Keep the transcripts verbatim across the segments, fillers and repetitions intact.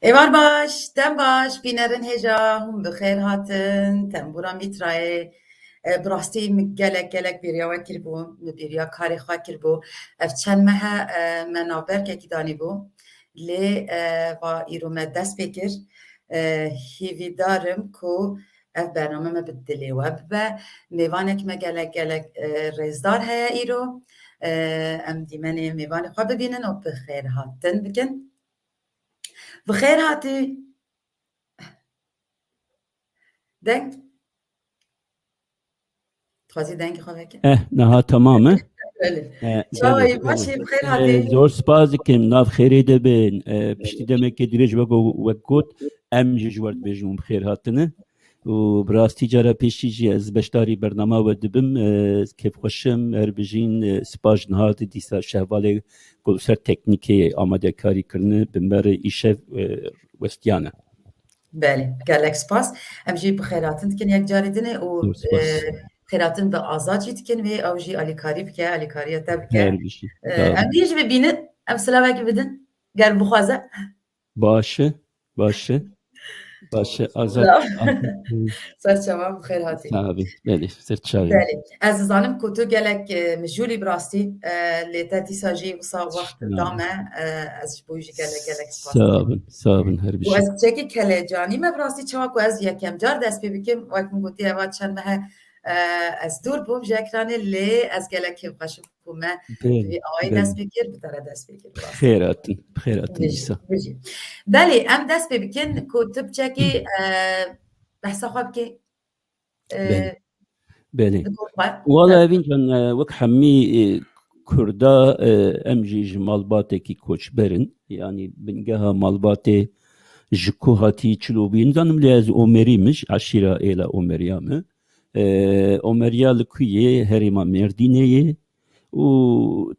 Êvar baş, dem baş, bînerin hêja, hûn bi xêr hatin, tembûra Mîtrayê. E, bi rastî min gelek, gelek bêriya we kiribû, min bêriya karê xwe kiribû. Ev çend meh e, me navberkekî danîbû, lê e, va îro me dest pê kir. E, hêvîdar im ku ev bername me bi dilê we bibe. Mêvanek me gelek, gelek e, rêzdar heye îro. E, em dîmenê mêvanê xwe bibînin û bi xêr hatin bikin. Bi xêr hatî. Deng. Dixwazî dengê xwe veke? Eh, niha tamam e. Belê. Eh, Çawa belê, yî, baş belê. Yî, bi xêr Eh, hatî. Zor spas dikim, nav xêrê de bin. Eh, piştî demekê dirêj wek, wek got, em jî ji we dibêjin bi xêr hatine. Û bi rastî cara pêşî jî ez beşdarî bernama we dibim. E, kêfxweş im, her bijîn, e, spas ji niha de dîsa şehvalê ku li ser teknîkê amadekarî kirine, bi me re îşev, e, westiyane. Belê, gelek spas. Em jî bi xêrhatin dikin yek carî dinê û, Zor spas. e, xêrhatin bi Azad jî dikin wê ew jî alîkarî bike, alîkariya te bike. Her bijî. E, Sağ ol. Em jî bibînin, em silavekî bidin, ger bixwaze. Baş e, baş e. Baş e, Azad. Sağ ol. Ser çavan, bi xêr hatî. Tabii, belê, ser çavê. Belê. Ez dizanim ku tu gelek, e, mijûl î bi rastî, e, lê te dîsa jî wisa wext Sağ ol. da me, e, ez ji bo wî jî gelek, gelek spas Sağ dikim. olun, sağ olun, her Û bijî. ez çekî kelecanî me bi rastî çawa ku ez yekem car dest pê bikim, wek min gotî eva çend mehe, e, ez dûr bûm ji ekranê lê ez gelek kêfxweş im ku me Belê, bi vî awayî belê. dest pê kir, bi te re dest pê kir bi rastî. Xêr hatin, xêr hatin Bijî, dîsa. bijî. Belê, em dest pê bikin ku tu biçekî, e, behsa xwe bikî. E, Belê. Belê. Di gor xwe. Wala Evîn can, e, wek hemî, e, Kurda, e, em jî ji malbatekî koçber in. Yanî bingeha malbatê ji ku hatî çilo bûye. Nizanim lê ez Omerî me, ji eşîra êla Omeriya me. E, Omeriya li ku yê? Herêma Mêrdînê yê. Û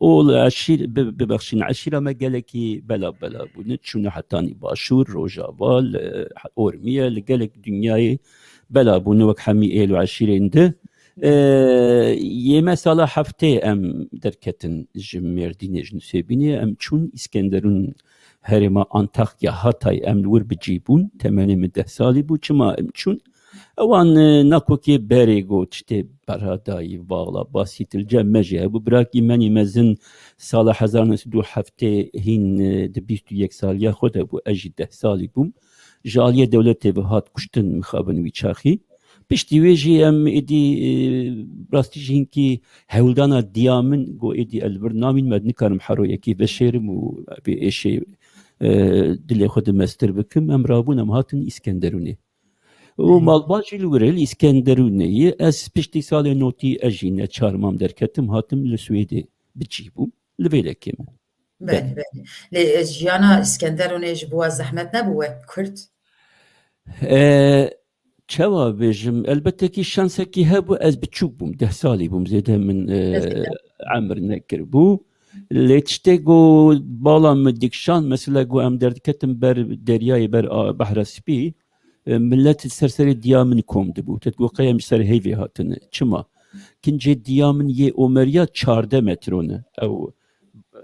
ol eşîr, bi-, bibexşîn, eşîra me gelekî bela bela bûne. Çûne hetanî Başûr, Rojava, li Ormiye, li gelek dinyayê bela bûne wek hemî êl û eşîrên di. E, yê me sala heftê em derketin ji Mêrdînê, ji Nusêbînê. Em çûn Îskenderûn, herêma Antakya, Hatay, em li wir bi cî bûn. Temenê min deh salî bû. Çima em çûn? Ewan, e, nakokê berê got, tiştê berha dayî, vaxla, basî, til cem me jî hebû. Birakî menî mezin sala hezar neh sed û heftê hîn, e, di bîst û yek saliya xwe de bû. Ez jî deh salî bûm. Ji aliyê dewletê ve hat kuştin mixabin wî çaxî. Piştî wê jî em êdî, e, rastî jî hinkî hewldana diya min got, êdî ez li vir namînim, ez nikarim hero yekê veşêrim û vê êşê, e, dilê xwe di mestir bikim. Em rabûn, em hatin Îskenderûnê. Û Hı. malbat jî li wir e, li Îskenderûnê ye. Ez piştî salê notî ez jî neçar mam derketim, hatim li Swêdê bi cî bûm. Li vêlekê me. Belê, Belê. belê. Lê, e, jiyana Îskenderûnê ji bo we zehmet nebû wek Kurd? E, çawa bêjim? Elbette ki şansekî hebû, ez biçûk bûm, deh salî bûm, zêde min, e, Ez zêde. emir nekiribû. Lê tiştê ku bala min dikşand, mesela ku em derdiketin ber deryayê, ber a, Behra Spî, e, millet li ser serê diya min kom dibû. Te digot, qey em ji ser heyvê hatine. Çima? Kincê diya min yê Omeriya çardeh metro ne. Ew,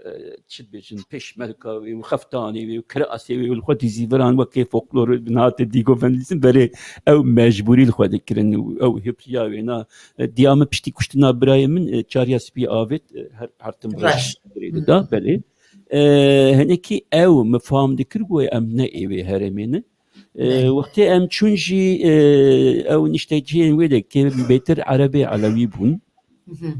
e, çi dibêjin, pêşmerka wê û xeftanê wê û kirasê wê û li xwe dî zîviran wekê folklor nate dî govendîsin berê ew mecbûrî li xwe dikirin û ew hêpriya wêna, e, diya min piştî kuştina birayê min, e, çariya spî avêt, e, her, hertim Reş. reş da, belê. E, hinekî ew min fam dikir ku em ne ê wê herêmê ne. E, Belê. wextê em çûn jî, e, ew nişteciyên wê de kê bêtir Erebê Elewî bûn. Mhm.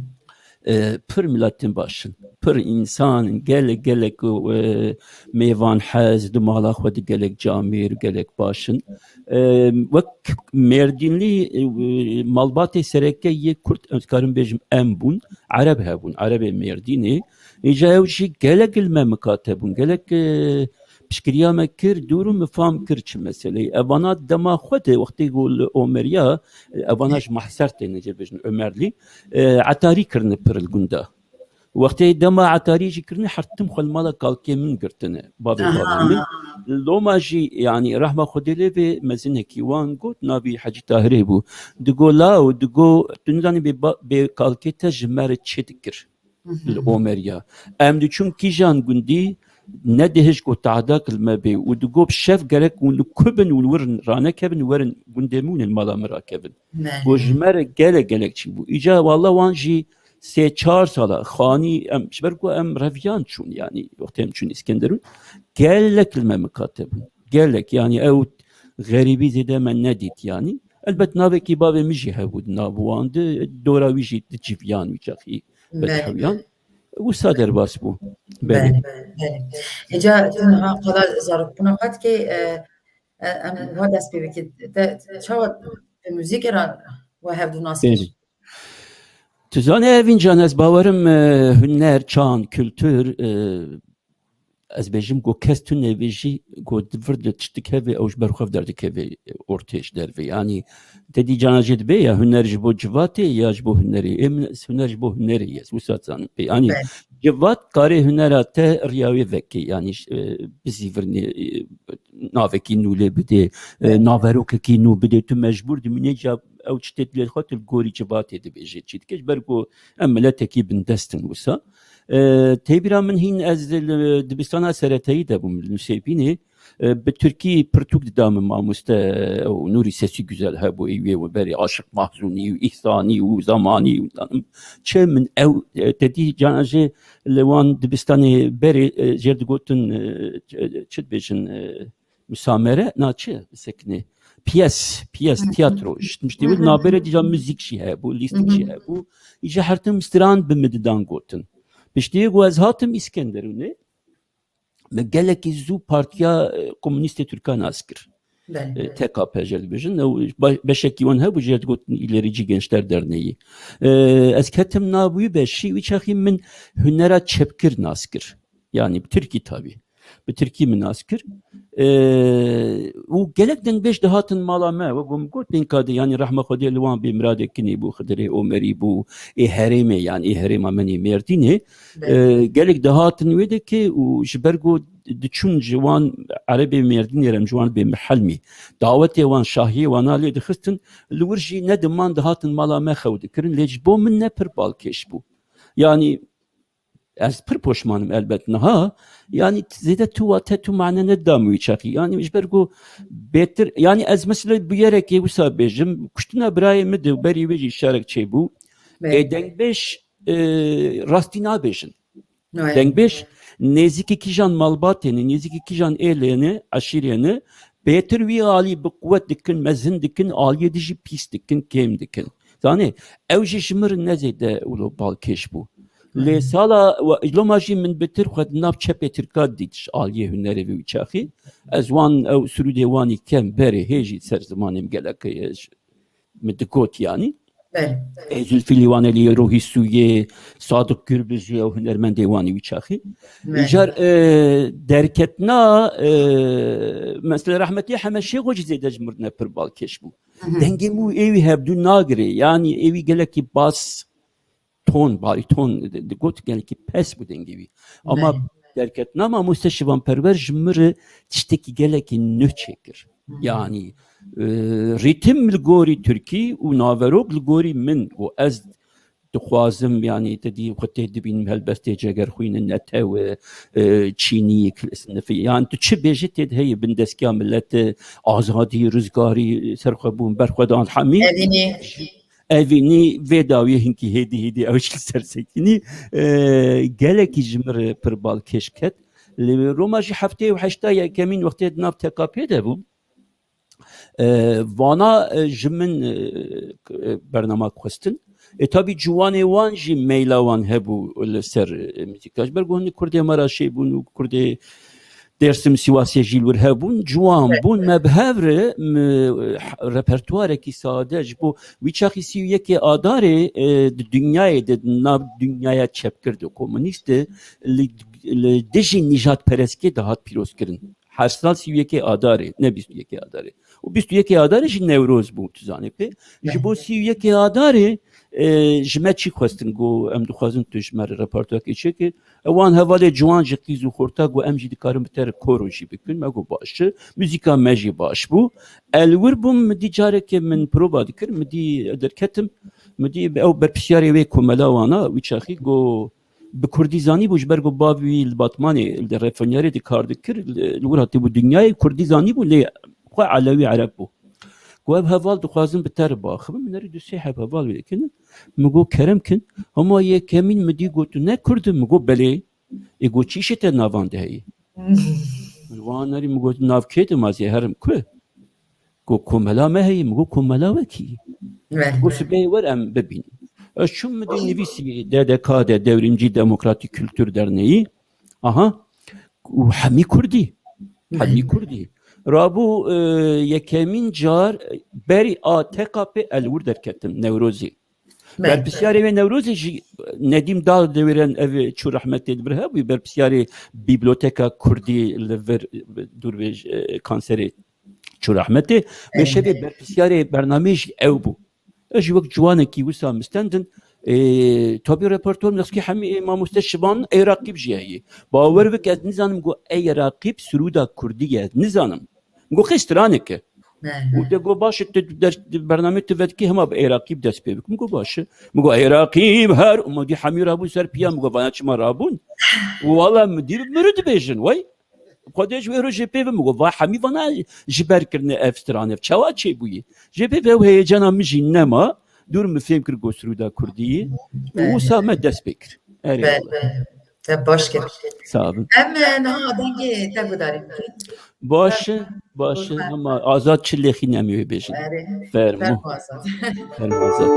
E, pir miletên baş in. Pir însan, gelek, gelek, e, mêvan hez, di mala xwe de gelek camêr, gelek baş in. E, wek Mêrdînlî, e, malbatê sereke yê Kurd, ez dikarim bêjim, em bûn. Ereb hebûn, Erebê Mêrdînê. Îca ew jî gelek li me mikate bûn. Gelek, e, piştgiriya me kir, dûr û min fam kir çi meseleyê. Evana dema xwe de wextê ku li Omeriya, e, evana ji Mahser têne cê bêjin, Omerlî, e, etarî kirine pir li gunda. Wextê dema etarî jî kirine, hertim xwe li mala kalkê min girtine, bavê Aha. bavê min. Loma jî, yanî rehma Xwedê lê vê mezinekî wan got, navî Hecî Tahirê bû. Digo, law, digo, tu nizanî bê ba-, bê kalkê te ji me re çi dikir? Mhm. Li Omeriya. Em diçûn kîjan gundî, Nedihişt ku tahda kil me bê û digot şev gerek hûn li ku bin û li wir ranekevin, werin gundê min û li mala min rakevin. Belê. Ku ji me re gelek gelek çi bû. Îca walla wan jî sê çar sala xanî em, ji ber ku em reviyan çûn, yanî wextê em çûn Îskenderûn, gelek li me miqate bûn. Gelek, yanî ew xerîbî zêde me nedît yanî. Elbet navekî bavê min jî hebû di nav wan de, dora wî jî di civiyan wî çaxî Belê. Bethawiyan. Wisa derbas bû. Belê. Belê, belê. Îca tu niha qala zarokbûna xwe dikê, e, e, em wiha dest pê bikî. Te, te çawa bi muzîkê re we hevdû nas kir? Belê. Tu zanî Evîn can, ez bawerim, e, huner, çand, kultur, e, ez bêjim ku kes tune vê jî ku di vir de tişt dikeve, ew ji ber xwe derdikeve ortê ji derve. Yanî te dî cana jê dibe ya huner ji bo civatê ya ji bo hunerê. Ê min huner ji bo hunerê ye, ez wisa zanim pê. Yanî Belê. Civat karê hunera te riya wê veke. Yanî, e, bizîvirnê, e, navekî nû lê bidê, e, Belê. Naverokekî nû bidê. Tu mecbûr dimînê ca ew tiştê dilê xwe tu li gorî civatê dibêjê. Çi dike ji ber ku em miletekî bindest in wisa. E, tê bîra min hîn ez li dibistana seretayî de bûm, li Nûsêbînê. E, bi tirkî pirtûk dida min mamoste, ew Nûrî Sesî Güzel hebû, ê wê û berê Aşiq Mahzûnî û Îhsanî û Zamanî û çi min ew, e, te dî cana jê li wan dibistanê berê, e, jê digotin, e, çi, çi dibêjin, e, musamere, na çi, bisekinê. Piyes, piyes, Hı hı. Tiyatro. Ji tiştê Hı hı. Navberê dî ca muzîk jî hebû, lîstik Hı hı. Jî hebû. Îca her tim stran bi min didan gotin. Piştî ku ez hatim Îskenderûnê, me gelekî zû Partiya, e, Komunîstê Tirkan nas kir. Belê. E, T K P jê dibêjin, ew ba-, beşekî wan hebû, jê digotin İlerici Gençler Derneği. E, ez ketim nav wî beşî, wî çaxî min hunera çepkir nas kir. Yanî bi tirkî tabî. Bi tirkî min nas kir. E, û gelek dengbêj dihatin mala me, wek min got, pênka de, yanî rehma Xwedê li wan bê, Miradê Kinî bû, Xidirê Omerî bû, ê herêmê, yanî ê herêma min ê Mêrdînê. Belê. E, gelek dihatin wê dekê û ji ber ku diçûn ji wan erebê Mêrdînê re, em ji wan bê mihelmî. Dawetê wan, şahiyê wana lê dixistin, li wir jî nediman dihatin mala me xew dikirin, lê ji bo min ne pir balkêş bû. Yanî ez pir poşman im elbet niha. Yanî zêde tu wate, tu mane nedam wî çaxî. Yanî ji ber ku bêtir, yanî ez mesela bi yerekê wisa bêjim, kuştina birayê min de û berî wê jî şerek çêbû. Belê. Ê dengbêj, e, rastî nabêjin. Wê. Dengbêj nêzîkî kîjan malbatê ne, nêzîkî kîjan êlê ne, eşîrê ne, bêtir wî alî bi quwet dikin, mezin dikin, aliyê dî jî pîs dikin, kêm dikin. Zanê, ew jî ji min re ne zêde wilo balkêş bû. Lê Hı. Sala we-, loma jî min bitir xwe di nav çepê tirka dît ji aliyê hunerê vê wî çaxî. Ez wan, ew sirûdê wanî kem berê hê jî ser zimanê min gelek heye ji, min digot yanî. Belê. Ê Zülfü Livaneli, Ruhi Suyê, Sadık Gürbüzü, ew hunermendê wanî wî çaxî. Belê. Îcar, e, derketina, e, mesela rehmetî Heme Şêxo jî zêde ji min re ne pir balkêş bû. Hı hı. Dengê min û ê wî hevdû nagirê. Yanî ê wî gelekî bas, ton, barîton di-, digot, gelekî pes bû dengê wî. Ama Belê. Derketina mamoste Şivan Perwer ji min re tiştekî gelekî nû çêkir. Hı. Yanî, e, rîtim li gorî tirkî û naverok li gorî min û ez dixwazim, yanî te dî xwe tê dibînim helbestê Cegerxwînin, Netew, e, Çînî, Kil-, Sinifî. Yanî tu çi bêjî tê de heye, bindestkiya millet, e, azadî, rizgarî, serxwebûn, berxwedan, hemî. Evînî. Evînî vê dawiyê hinkî hêdî hêdî ew jî li ser sekinî, e, gelekî ji min re pir balkêş ket. Lê Roma jî heftê û heşta yekemîn wextê di nav T K P de bûm. E, vana, e, ji min, e, bernama xwestin. E, tabî ciwanê wan jî meyla wan hebû li ser, e, muzîka. Ji ber ku hûn kurdê Maraşê bûn û kurdê Dêrsim, Sîwasê jî li wir hebûn, ciwan Evet. bûn. Me bi hev re, m-, repertuarekî sade ji bo wî çaxî sî û yekê Adarê, e, di dinyayê de, di nav dinyaya çepgir de, komunîst de, li, li dijî nîjadperestiyê dihat pîrozkirin. Her sal sî û yekê Adarê, ne bîst û yekê Adarê. Û bîst û yekê Adarê jî Newroz bû, tu zanî pê. Ji bo sî û yekê Adarê, e, ji me çî xwestin, got, em dixwazin tu ji me re repertuarkê çêkî. Ewan hevalê ciwan ji qîz û xorta got, em jî dikarin bi te re koro jî bikin. Me got, baş e. Muzîka me jî baş bû. Ez li wir bûm, min dî carekê min prova dikir, min dî derketim, min dî ew berpirsiyarê wê komela wana, wî çaxî got, bi kurdî zanîbû, ji ber ku bav wî li Batmanê, li refîneriyê de kar dikir, li, li wir hatibû dinyayê, kurdî zanîbû, lê xwe elewî ereb bû. Ku ev heval dixwazin bi te re biaxivin, min erê du sê heb heval wê kinin. Min got, kerem kin, hema yekemîn min dî got, tu ne kurd î? Min got, belê. Ê got, çi îşê te navan de heye? Min wan erî, min got, nav kê de ma zê herim ku? Got, komela me heye. Min got, komela we kî? Got, sibê wer em bibînin. Ez çûm, min dî nivîsî D D K de, Devrimci Demokratik Kültür Derneği. Aha. Û hemî kurdî. Hemî kurdî. Rabû, e, yekemîn car berî A T K P ez li wir derketim, Newrozê. Berpisyarê wê Newrozê jî Nedîm Dal, dewêren ev çû rehmetê, li vir hebû, berpisyarê Biblioteka Kurdî li vir, dûr vê, e, kanserê çû rehmetê. Vê şevê berpisyarê bernameyê jî ew bû. Ez jî wek ciwanekî wisa min stendin, e, tabî repertuar min destgî hemî, e, mamoste Şivan Ey Raqîb jî heye. Bawer bike, ez nizanim ku Ey Raqîb sirûda kurdî ye, ez nizanim. Min got, qey stranek e. Û te got, baş e, tu der-, bernameyê tu vedikî hema bi Ey Raqîb dest pê bik. Min got, baş e. Min got, Ey Raqîb her, û min dî hemî rabûn ser piya, min got, vana çima rabûn? Wala min dî bi miri dibêjin, wey. Xwedê ji wê rojê pê ve min got, va hemî vana ji ber kirine ev stran, ev çawa çêbûyî? Jê pê ve ew heyecana min jî nema. Dûr min fêm kir ku sirûda kurdî ye. Û wisa me dest pê kir. Erê. Te baş kir. Sağ olun. Em, e, niha dengê te gudarî bikin. Baş e, baş e, ama Azad çi lêxî nemê wê bêjin. Erê. Fermo. Fermo Azad. Fermo Azad.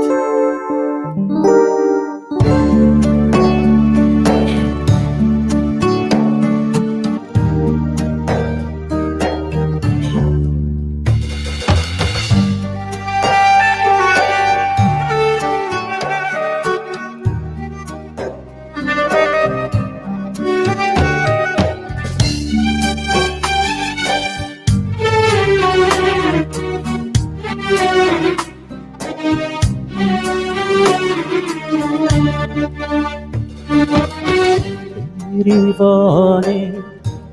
Bêrîvanê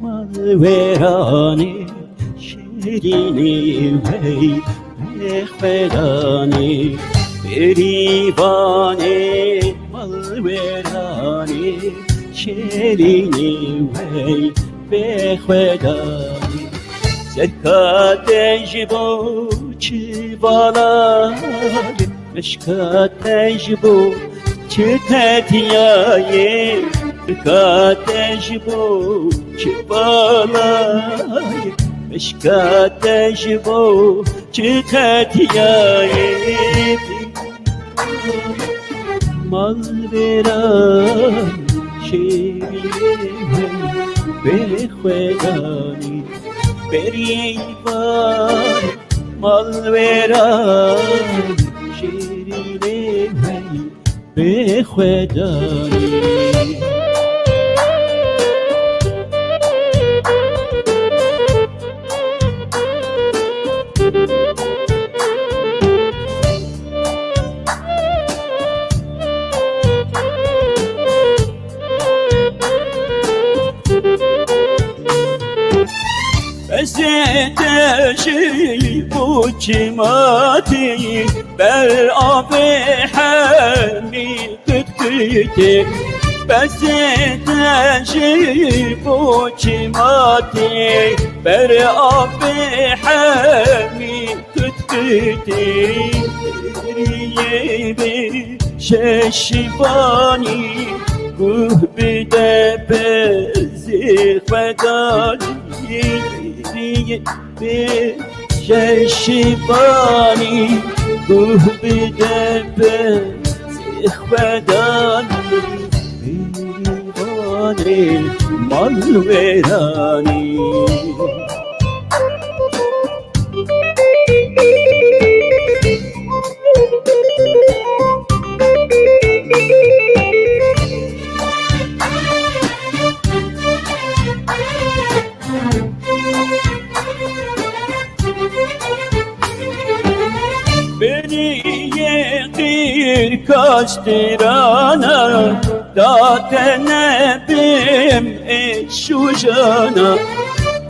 malwêranê, şêrînê wey bêxwedanê. Bêrîvanê malwêranê, şêrînê wey bêxwedanê. Serka te ji bo çi valayê, meşka te ji bo çi qetiyayê, serka te ji bo çi valayê, meşka te ji bo çi qetiyayê. Malwêran şêrînê wey bêxwedanê. Bêrîvan malwêran şêrînê wey bêxwedanê. Bezê te ji bo çima tê, ber avê hemî qitqitê. Bezê te ji bo çima tê, ber avê hemî qitqitê. Riyê bê şeşivanî, guh bide bezê xwedanî. Riyê bê şeşivanî, guh bide bezê xwedanî. Bêrîvanê malwêranî. Beriyê qîrka strana, da te nebim ê şujana.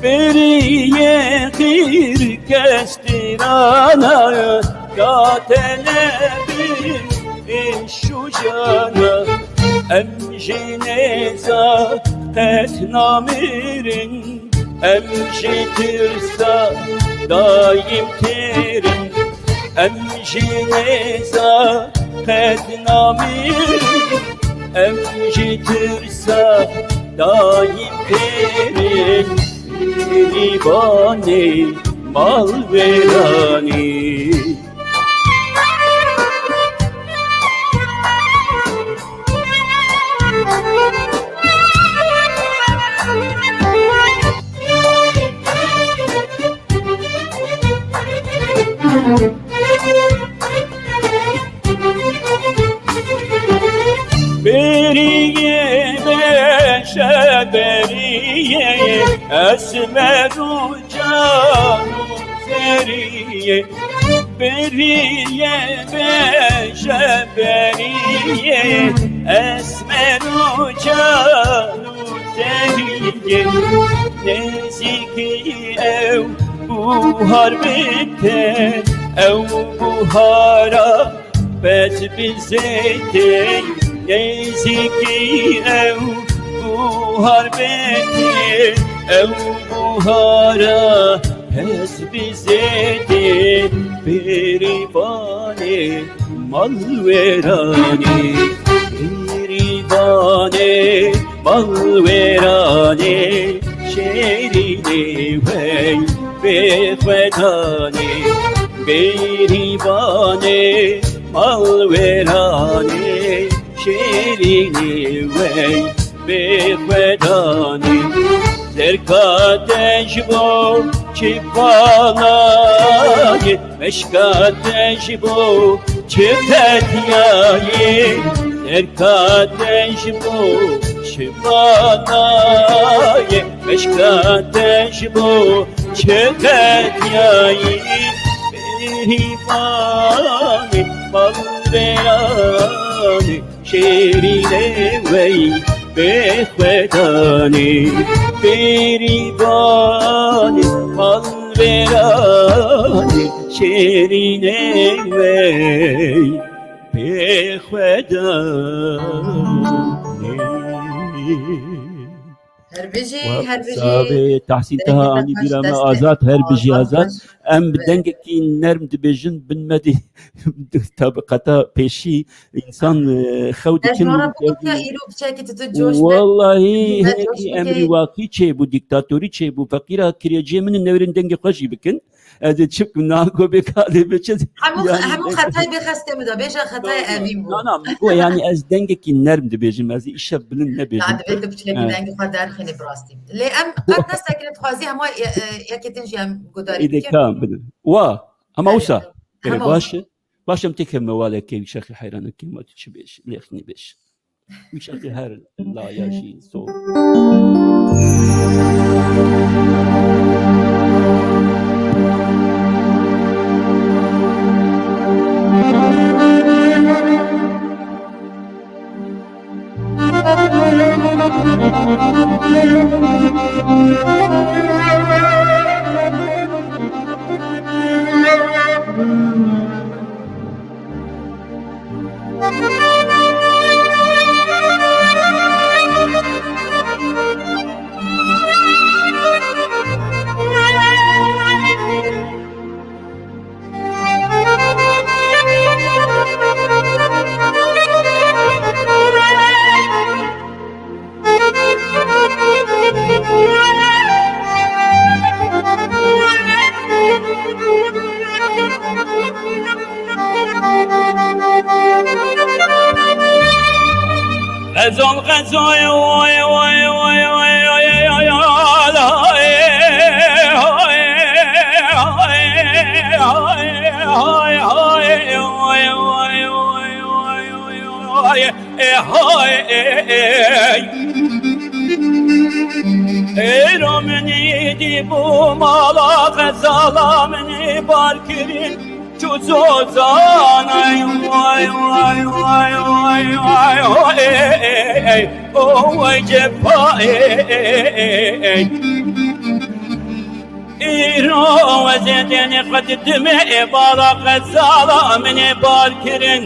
Beriyê qîrka strana, da te nebim Ê şûcana, em ji nêza qet namirin, em ji tirsa dayîm têr in. Em ji nêza qet namirin, em ji tirsa dayîm têr in. Bêrîvanê malwêranê. Beriyê beşe beriyê, esmer û can û seriyê. Beriyê beşe beriyê, esmer û can û seriyê. Nêzîkî ew buhar bite, ew buhara pez bizêtê. Nêzîkî ew buhar bite, ew buhara pez bizêtê. Bêrîvanê malwêranê, bêrîvanê malwêranê, şêrînê wey bêxwedanê. Bêrîvanê malwêranê, şêrînê wey bêxwedanê. Zerka te ji bo çi fanayê, meşka te ji bo çi qetiyayê. Zerka te ji bo çi fanayê, meşka te ji bo çi qetiyayê. Bêrîvanê malwêranê, şêrînê wey bêxwedanê. Bêrîvanê malwêranê, şêrînê wey bêxwedanê. Her bijî, her bijî. Savê Tahsîn Teha anî bîra me Azad, her bijî Azad. Em bi dengekî nerm dibêjin, bin me dî tabi qeta pêşî însan, e, xew dikin. Wallahî hinekî emrî waqî çêbû, dîktatorî çêbû, feqîra kirêciyê min in, newêrin dengê xwe jî bikin. Ez ê çi bikim, niha ku bê kalê bê çi? Hemû, yani, hemû xetayê bê xestê min de, bêje xetayê evîn bû. Na, na, min got, yani, ez dengekî nerm dibêjim, ez ê îşev bilind nebêjim. Na, divê tu piçlekî dengê xwe derxînî bi rastî. Lê em qet ne sekine dixwazî hema ye-, e, yekê din jî em gudarî bikin. Êdî ka bidin. Wa, hema wisa. Erê, baş e. Baş em têkevime walekê, wî şexî heyranekê ma tu çi bêjî, lêxînî bêjî. Wî şexî her laya jî zor. Xezal, xezal, oy, oy, oy. Ê, hay, ê, ê, ê. Êro min îdî bû mala xezala min ê bar kirin. Çû zozan, ay, ay, ay, ê, ê, ê, o vay cefa, ê, ê, ê, ê. Îro ez ê tenê xwe didimê, ê, bala xezala min ê bar kirin.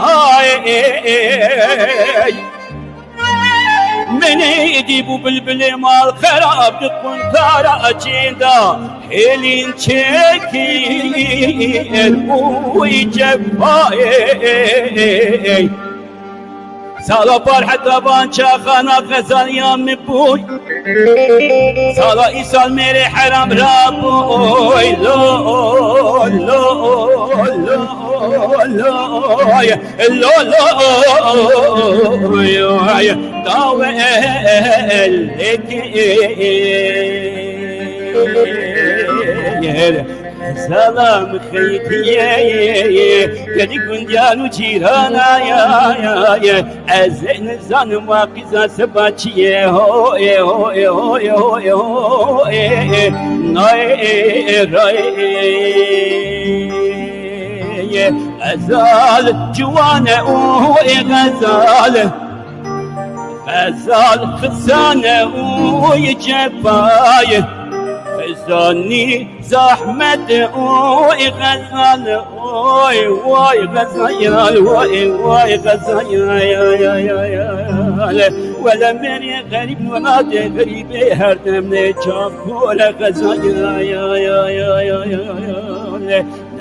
hay. Min êdî bû bilbilê mal xerab di quntara çênda hêlîn çêkir û cefayê. Sala par heta van çaxana xezaliya min bûy. Sala îsal mêrê heram rabûy. Lo, lo, lo, lo, lo, lo, dawelekê. Xezala min xeytiye, gelî gundiyan û cîrana ya, ya, ya. Ez ê nizanim wa qîza seba çi ye, ho, ê, ho, ê, ho, ê, ho, ê, ho, ê, ê, nayê, ê, ê, rayê, ê, ê, ê, ê, Xezal ciwan e û ê xezal. Xezal xizan e û yê cefayê. Xizanî zahmet e û ê xezal. Oy, vay xezayal, vay, vay xezayal. Wele mêrê xerîb nonatê xerîbê her dem ne çav kole xezayal.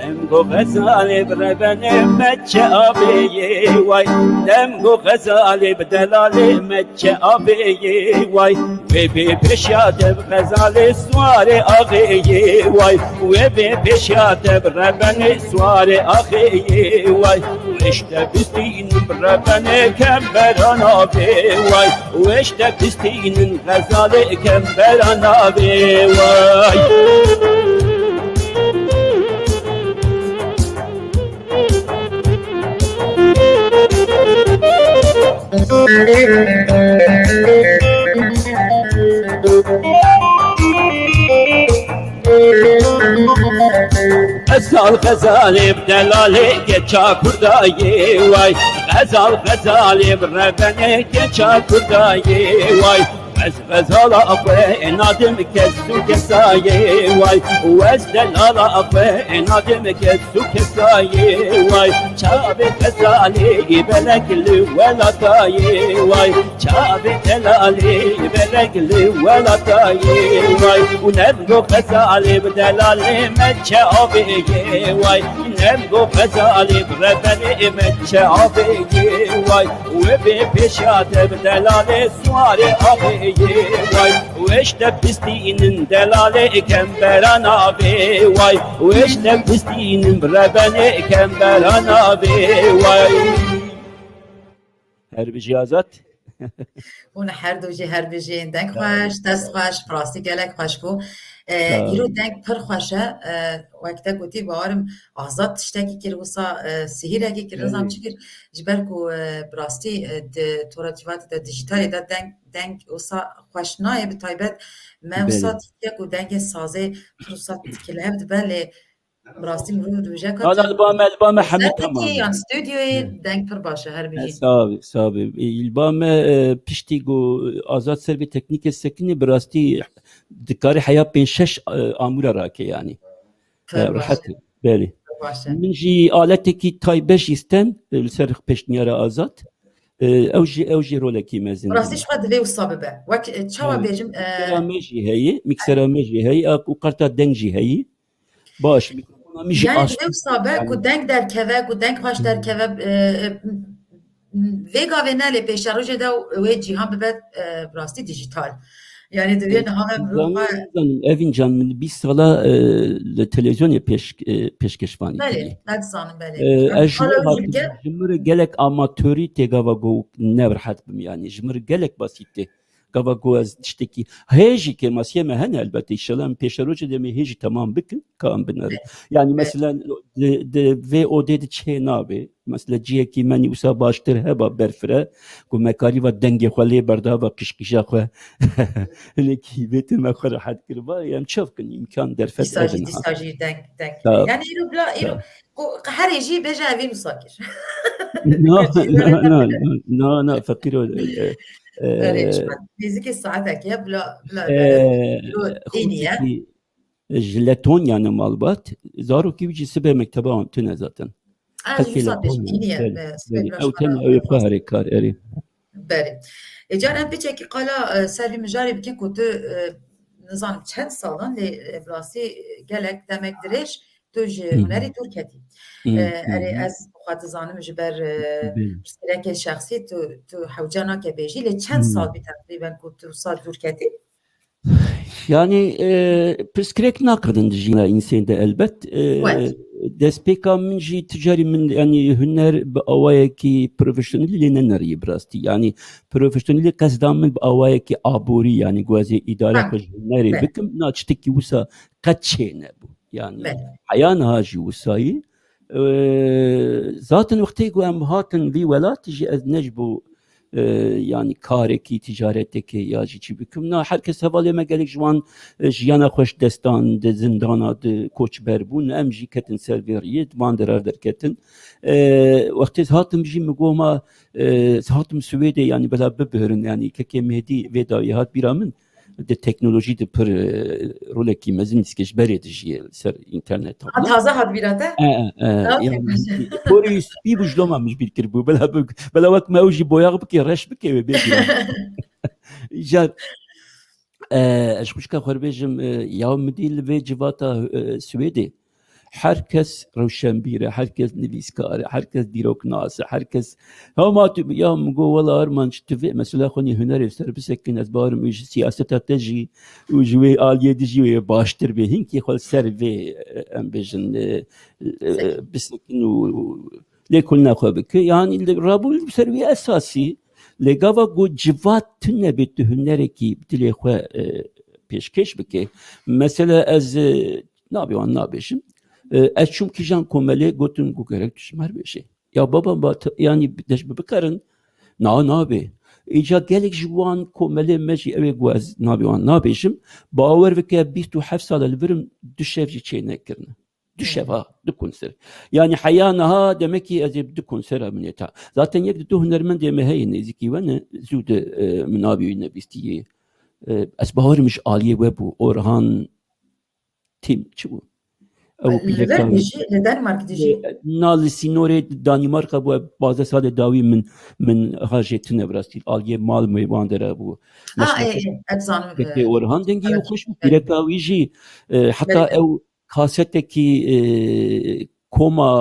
Dem go xezalê bi rebenê meçe avê yê way. Dem go xezalê bi delalê meçe avê yê way. Wê bê pêşiya te bi xezalê suarê axê yê way. Wê bê pêşiya te bi rebenê suarê axê yê way. Wê ji te bistînin bi rebenê kembera navê way. Wê ji te bistînin xezalê kembera navê way. Xezal xezalê bi delalê keça Kurda yê way. Xezal xezalê bi rebenê keça Kurda yê way. Ez xezala xwe nadim kes û kesayê way. Û ez delala xwe nadim kes û kesayê way. Çavê xezalê belek li welatayê way. Çavê delalê belek li welatayê way. Û nem go xezalê bi delalê meçe avê yê way. Nem go xezalê bi rebenê meçe avê yê way. Wê bê pêşiya te bi delalê suarê avê yê way. Wê ji te bistînin delalê kembera navê way. Wê ji te bistînin bi rebenê kembera navê way. Her bijî Azad. Hûn her du jî her bijîn. Deng xweş, dest xweş, bi rastî gelek xweş bû. E, Sağ ol. Îro deng pir xweş e. E, wek te gotî, bawerim Azad tiştekî kir, wisa, e, sihîrekî kir, nizam Evet. çi kir. Ji ber ku, e, bi rastî, e, di tora civakê de, dijîtalê de deng, deng wisa xweş nayê, bi taybet me Belê. wisa dîtiye ku dengê sazê pir wisa kilev dibe, lê bi rastî mirov dibêje ka Ana li ba me, li ba me hemû Settekî tamam. yan stûdyoyê Hı. deng pir baş e, her bijî. Sağ ol, sağ ol. E, li ba me, e, piştî ku Azad ser vê teknîkê sekinî, bi rastî dikarî heya pênc şeş, e, amûra rake yanî. Pir E, baş rehet, e. Belê. Pir baş e. Min jî aletekî taybet jî sten, e, li ser pêşniyara Azad. E, ew jî, ew jî rolekî mezin Rastî dibîne. Ji xwe divê wisa bibe. Wek, e, çawa Evet. bêjim, e, Miksera me jî heye, miksera me jî heye, û karta deng jî heye. Baş, mikrofona min jî Yani aş. Divê wisa be ku deng derkeve, ku deng xweş derkeve, e, e, vê gavê ne lê pêşerojê de wê cîhan bibe, e, bi rastî dijîtal. Yani divê niha ve mirov Zanim, xwe zanim, Evîn can, min bîst sala, e, li televîzyonê pêş-, e, pêşkêşvanî Belê, kiriye. Ez dizanim, belê. E, Yani ez ji hala wir hatim, jî ji mir gelek amatorî tê gava ku ne bi rehet bim yani. Ji mir gelek basît tê. Gava ku ez tiştekî hê jî kêmasiyê me hene elbette. Înşallah em pêşerojê demê hê jî temam bikin, ka em binerin. Evet. Yani Evet. mesela di, di vê odê de çê nabê. Mesela cihekî me nî wisa baştir heba berfire, ku me karî va dengê xwe lê berda, va qîşqîşa xwe. Hinekî vê tê me xwe rehet kiriba. Em çav kin, îmkan derfet Dîsa jî, evin ha. dîsa jî deng, deng. Ta, Yani îro bila, îro, ta. ku herê jî bêje evî wisa kir. No, Gerçi no, no, no, no, no, feqîro, e, e, Erê, çiman. Nêzîkî saetek e, bila, bila, e, îro tênî ye. Xwezîkî ji Letonyane malbat, zarokî wî jî sibê mekteba wan tune zaten. Ez Qelkê wisa Letonya, pêşbînî ye, belê, e, sibê belê. Ew tune ew ê xwe herê kar, erê. Belê. E, car em piçekî qala, e, ser vî mijarê bikin ku tu, e, nizanim çend salan lê, e, bi rastî gelek demek dirêj tu ji Hı hı. hunerî dûr ketî. Hı, E, hı, erê hı. ez xwe dizanim ji ber, e, Belê. pirsgirêkê şexsî tu, tu hewce nake bêjî, lê çend Hı. sal bî teqrîben ku tu wisa dûr ketî? Yani, e, pirsgirêk naqedin di jîna însên de elbet. E, Evet. destpêka min jî tu carî min, yani, huner bi awayekî profesyonelî lê neneriyê bi rastî. Yani, profesyonelî qesda min bi awayekî aborî, yani, ku ez ê îdare Ha, xwe ji hunerê belê. bikim, na tiştekî wisa qet çê nebû. Yani, Belê. heya niha jî wisayî. E, zaten wextê ku em hatin vî welat jî ez ne ji bo, e, yani karekî, ticaretekê ya jî çi bikim. Na, her kes hevalê me gelek ji wan, e, jiyana xwe ji dest dan, di zindana, di koçber bûn. Em jî ketin ser vê riyê, di van derar derketin. E, wextê ez hatim jî min got ma, e, ez hatim Swêdê, yani bela bibihirin, yani kekê Mêhdî vê dawî hat bîra min. Di teknolojî de pir, e, rolekî mezin dîske ji berê dijiye li ser înternet. Ha, taze hat bîra te? E, e, e, Ha, yani, pek baş e. Borî spî bû ji loma min ji bîr kiribû. Bela bi-, bela wek me ew jî boyax bike, reş bike wê bêjî. Îcar, e, ez ji xwişka xwe re bêjim, e, ya min dî li vê civata, e, Swêdê. Her kes rewşenbîr e, her kes nivîskar e, her kes dîroknas e, her kes hema tu ya min got, wela Armanc, tu vê mesela xwe nî hunerê ser bisekin, ez bawerim wî ji siyaseta te jî û ji wê aliyê dijî wê baştir bê. Hinkî xwe li ser vê, e, em bêjin, e, e, bisekin û, û lêkolîna xwe bike. Yanî li rabû li ser wî esasî lê gava ku civat tune bê tu hunerekî dilê xwe, e, pêşkêş bike. Mesela ez, e, nabê wan nabêjim. E, ez çûm kîjan komelê, gotin ku gerek tu ji me re bêjê. Ya baba, ba te, yanî dest bi bikarin? Na, nabê. Îca gelek ji wan komelê me jî ew ê ku ez nabê wan nabêjim. Bawer bike bîst û heft sal e li vir im du şev jî çê nekirine. Du şev ha, du konser. Yanî heya niha demekî ez ê bi du konsera min ê ta. Zaten yek di du hunermendê me heye nêzîkî we ne, zû de, e, min navê wî nebîstî yê. E, ez bawerim ji aliyê we bû. Orhan Tim çi bû? Ew Li pîreka vir wî. Dijî, li Denmark dijî. Na li sînorê Danîmarka bû, pazdeh salê dawî min, min ha jê tune bi rastî. Aliyê mal mêvan dere bû. Ah, ê, ê, ez zanim, Kekê e, Orhan dengê wî evet, xweş bû. Evet. Pîreka wî jî, e, heta Belê. Ew kasetekî, e, koma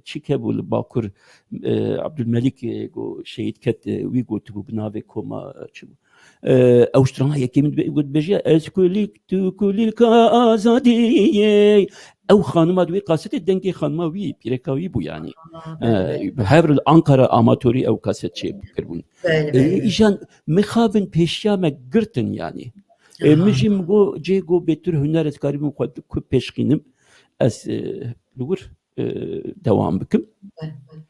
çi ke bû li Bakur, e, Abdulmelîk, e, go şehîd ket, e, wî gotibû bi navê koma çi bû? E, ew strana yekê min dibe-, got, dibêje, "Ez kulîlk, tu kulîlka azadiyê." Ew xanima di wê kasetê dengê xanima wî, pîreka wî bû yanî. Ah, E, belê. Bi hev re li Ankara amatorî ew kaset çê kiribûn. Belê, E, belê. Îjan mixabin pêşiya me girtin yanî. E, min Aha. Jî min got, cê got bêtir huner ez karibim xwe di ku pêşxînim. Ez, e, li wir, e, dewam bikim. Belê, belê.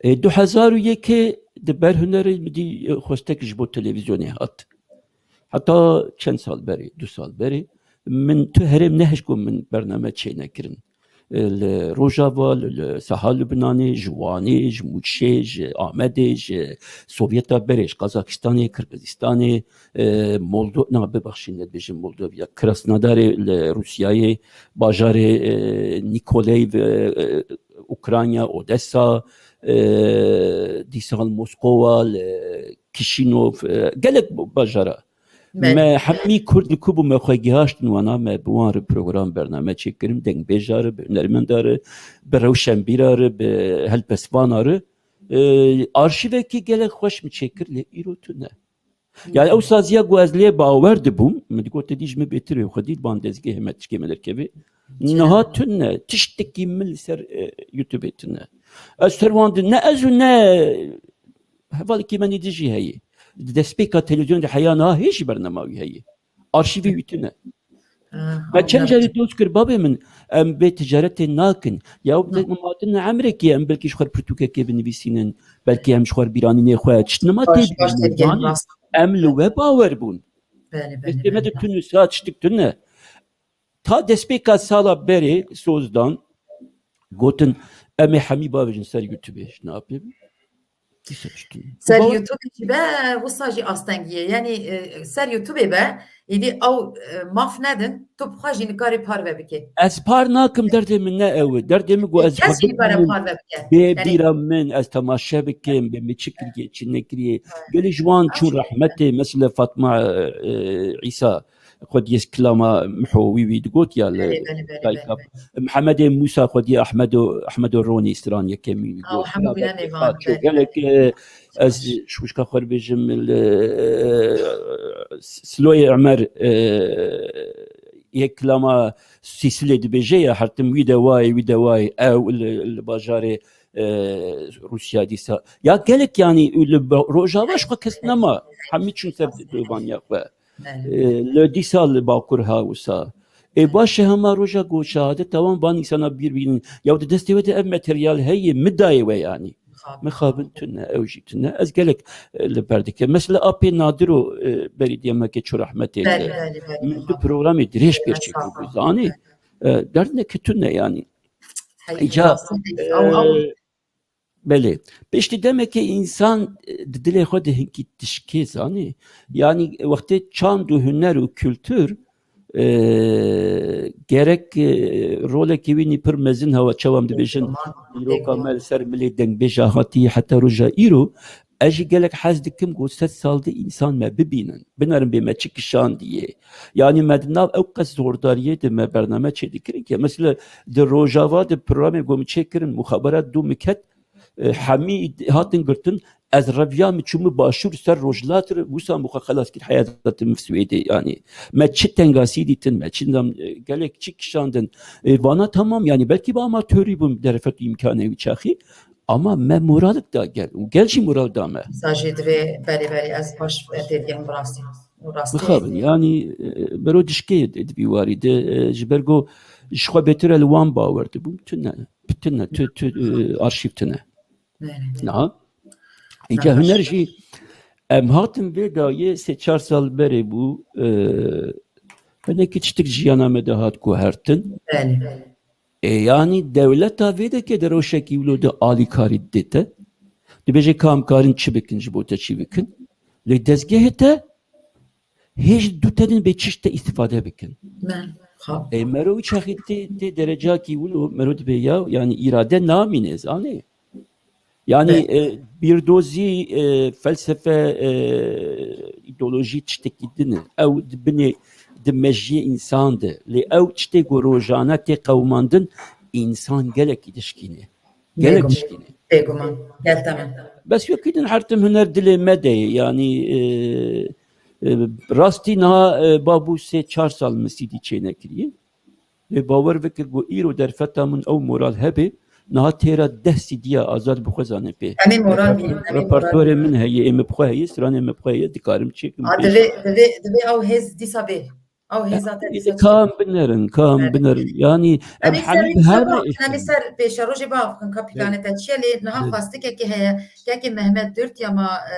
E, du hezar û yekê di ber hunerê min dî, e, xwestek ji bo televîzyonê hat. Heta çend sal berê, du sal berê, min tu herêm nehişt ku min bername çê nekirin. E, li Rojava, li, li saha Lubnanê, ji Wanê, ji Mûşê, ji Amedê, ji Sovyeta berê, ji Qazakistanê, Kirgizistanê, e, Moldo-, na, bibexşîn, ne dibêjim Moldovya, Krasnodarê li Rûsyayê, bajarê, e, Nikoleyv, e, e, Ukrayna, Odessa, e, dîsal Moskova, li Kişînov, e, gelek bajara. Belê. Me hemî Kurd li ku bû me xwe gihaştin wana, me bi wan re program, bername çêkirin, dengbêja re, bi hunermenda re, bi rewşenbîra re, bi helbestvana re. E, arşîvekî gelek xweş min çêkir, lê îro tune. Yani ew saziya ku ez lê bawer dibûm, min digot, te dî ji min bêtir wê xwedî li van dezgehê me tişkê me derkeve. Çi? Niha tune, tiştekî min li ser, e, YouTube tune. Ez ser wan di, ne ez û ne hevalekî me nî dijî heye. Di destpêka televîzyonê de heya niha hê jî bernama wî heye. Arşîvê wî tune. Ha, Me çend anladım. Carî dost kir, babê min, em bê ticaretê nakin. Ya Hı. em hatin emrekê, em belkî ji xwe pirtûkekê binivîsînin, belkî em ji xwe bîranînê xwe, tişt nima Baş, tê baş bînin, tê zanî? Rast. Em li we bawer bûn. Belê, belê, Destê me belê, de belê. Tune, saet tiştik tune. Ta destpêka sala berê soz dan, gotin, em ê hemî bavêjin ser YouTube, ji napê. Ser YouTube jî be, wisa jî astengî ye. Yanî, e, ser YouTube be, êdî ew, e, maf nedin, tu bi xwe jî nikarî parve bikê. Ez par nakim, derdê min ne ew e. Derdê min ku ez Kes jî nikare parve bike. Bê Yanî bîra min, ez temaşe bikim, bê min çi kiriye, çi nekiriye. Evet. Gelî ji wan çûn rehmetê, mesela Fatma, e, Îsa, xwediyê kilama Miho wî wî digot ya li Belê, belê, belê, Dayka. Belê, belê. Mihemedê Mûsa xwediyê Ahmedo, Ahmedo Ronî stran yekemîn wî Aw, got. Hemû Ya bîne belkî nêvan, xaço belê, gelek, belê. E, ez Baş. Ji xwişka xwe bêjim li, e, Siloyê Emer, e, yek kilama Sîsilê dibêje ya, hertim wî de wayê, wî de wayê, ew li, li bajarê, e, Rûsya dîsa. Ya gelek yanî li Rojava ji xwe kes nema. Hemî çûn ser dovaniya xwe. Belê. E, li dîsa li Bakur ha wisa. Ê baş e, hema roja ku şehadeta wan van însana bîr bînin. Ya di destê we de ev materyal heye, min dayê we yanî. Mixabin. Mixabin tune, ew jî tune. Ez gelek, e, li ber dikim. Mesela apê Nadiro, e, berî diyemekê çû rehmetê. Belê, belê, belê. Min du programê dirêj pêr çêkiribû, zanî. E, derdineke tune yanî. Îca, e, Belê. Piştî demekê însan, e, di dilê xwe de hinkî tişkê, zanî. Yanî wextê çand û huner û kultur, e, gerek, e, rolekî wî nî pir mezin hewa çawa em dibêjin, dîroka me li ser milê dengbêja hatî heta roja îro, Ez jî gelek hez dikim ku sed sal di însan me bibînin, binerin bê me çi kişandiye. Yanî me di nav ew qas zordariyê de me bername çêdikirin ke. Mesela di Rojava de programê ku min çêkirin, muxaberat dû min ket, e, hemî hatin girtin, ez reviya min çû min başûr ser rojhilat re, wisa min xwe xelas kir, heyata min Swêdê. Yanî me çi tengasî dîtin, me çi nizam, e, gelek çi kişandin. E, vana tamam, yanî belkî bi amatorî bûm, derfet û îmkanê wî çaxî, ama me moralik da gel û gel jî moral da me. Sa jî divê, belê, belê, ez baş têdiyam bi rastî. Û rastî Mixabin, yanî, e, bero dişkê di vî warî de, e, ji ber ku ji xwe bêtir e li wan bawer dibûm. Tune, tune, tu, tu, e, arşîv tune. Belê. Niha. Îca Niha. Huner jî em hatin vê dayê sê çar sal berê bû, e, hinekî tiştik jiyana me de hat guhertin. Belê. E, yanî dewleta vê de ke di rewşekî wilo de alîkarî didê te. Dibêje ka em karin çi bikin, ji bo te çi bikin. Lê dezgehê te hêj du te din bê çişt te îstîfade bikin. Me, ha. E, mero wî çaxî tê, tê derecakî wilo mero dibê ya, yanî îrade namîne, zanê. Yanî, Evet. e, bîrdozî, e, felsefe, e, îdeolojî tiştekî din e. Ew di binê, di mejiyê însan de. Lê ew tiştê ku rojane tê qewimandin, însan gelekî dişkîne. Gelek Bêguman. Tişkî ne. Bêguman. Gel, tamam. Bes wekî din her tim huner dilê me de ye. Yanî, e, e, rastî niha, e, babû sê çar sal min C D çê nekiriye. Lê bawer bike ku îro derfeta min ew moral hebe, niha têra deh C D ya azad bi xwe zane pê. Em ê moral Reper-, bînin, em ê moral repertuarê bînin. Min heye, ê min bi xwe heye, stranê min bi xwe heye, dikarim çêkim A, pê. Divê, divê, divê ew hêz dîsa bê. Ew hêza te dîsa çi? Kam binerin, kam Evet. binerin. Yanî, em Em ê ser hemî bi her Mustafa, em ê ser pêşerojê biaxivin ka pîlanê te çi ye, lê niha Evet. xwestikekê heye, kekê Mehmet Durt ya ma, e,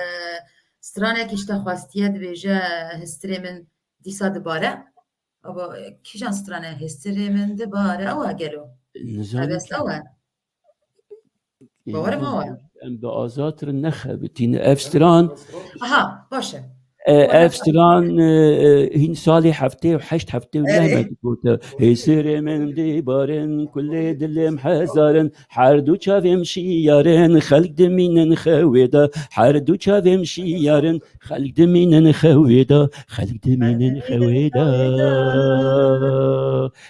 stranekî ji te xwestiye, dibêje, Histirê min dîsa dibare. Aba, kîjan strane Histirê min dibare? Ew e gelo? Nizanim Ebes ki. ew e. Bawer ma we. Em bi azad re nexebitîne. Ev stran, Aha, baş e. e, Wala ev stran, e, e, hîn salê heftê û heşt, heftê û neh Erê. me digote. Hêsirê min dibarin, kulê dilim hezarin, her du çavêm şiyarin, xelk dimînin xewê de, her du çavêm şiyarin, xelk dimînin xewê de, xelk dimînin xewê de.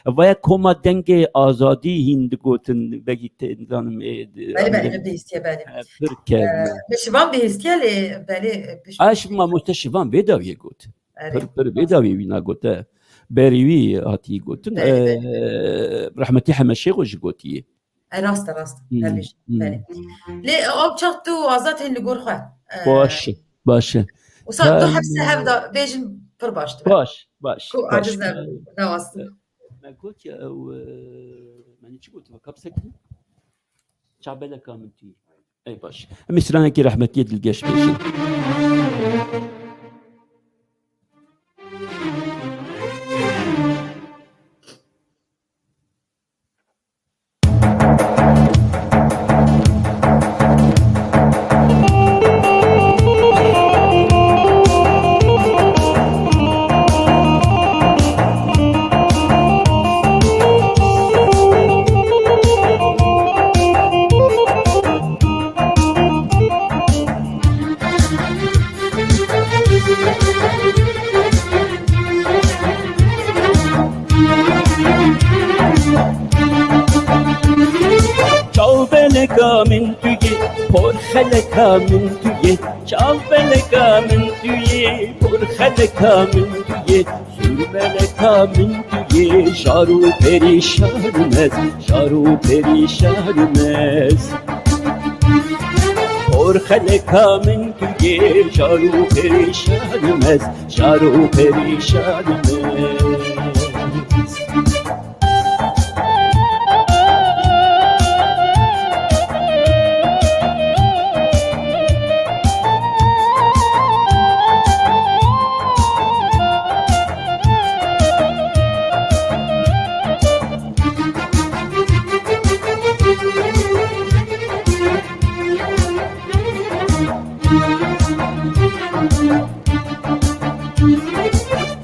Vaya koma dengê azadî hîn digotin, belkî tê, nizanim, ê, di-, Belê, belê, em de- min bihîstiye, belê. E, pir kevn. E, min şivan bihîstiye, lê belê, e, piş- A, şiv mamoste şivan vê dawiyê got. Belê. Pir, pir vê dawiyê wîna gote. Berî wî hatî gotin. Belê, E, belê. Rehmetî Heme Şêxo jî gotiye. E, rast e, rast e. Hmm, Her bêjî. hmm. Belê. Lê, e, ew çax tu azad hên li gor xwe. E, Baş e, baş e. Wisa du Ka- hepse hev da bêjin pir baş dibe. Baş, baş, Ku baş. aciz ne, ne wast. Me got ya ew, e, me ne çi gotiye, kapsek mi? Çavbeleka min tî. Ey baş. Em ê stranekî rehmetiyê dilgeş bêjin. Çavbeleka min tu yê, porxeleka min tu yê, çavbeleka min tu yê, porxeleka min tu yê, sûrbeleka min tu yê, jar û perîşanim ez, jar û perîşanim ez. Porxeleka min tu yê, jar û perîşanim ez, jar û perîşanim ez.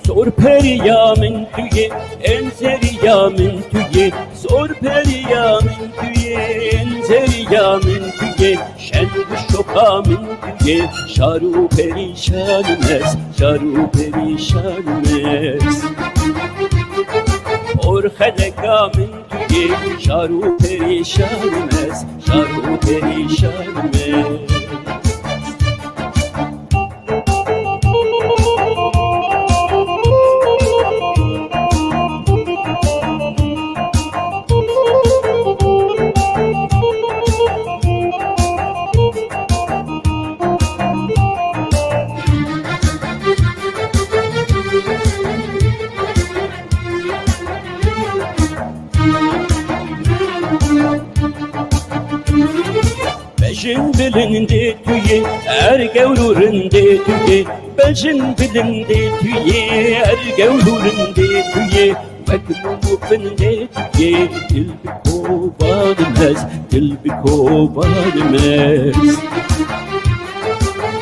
Sorperiya min tu yê, enzeriya min tu yê, sorperiya min tu yê, enzeriya min tu yê, şen Ka min tu yê, şar û perîşan im ez, şar û perîşan im ez. Porxeleka min tu yê, şar û perîşan im ez, şar û perîşan im ez. Bejin bilindê tu yê, ergew û rindê tu yê. Bejin bilindê tu yê, ergew û rindê tu yê. Wek mûm û findê tu yê, dil bi kovan im ez, dil bi kovan im ez.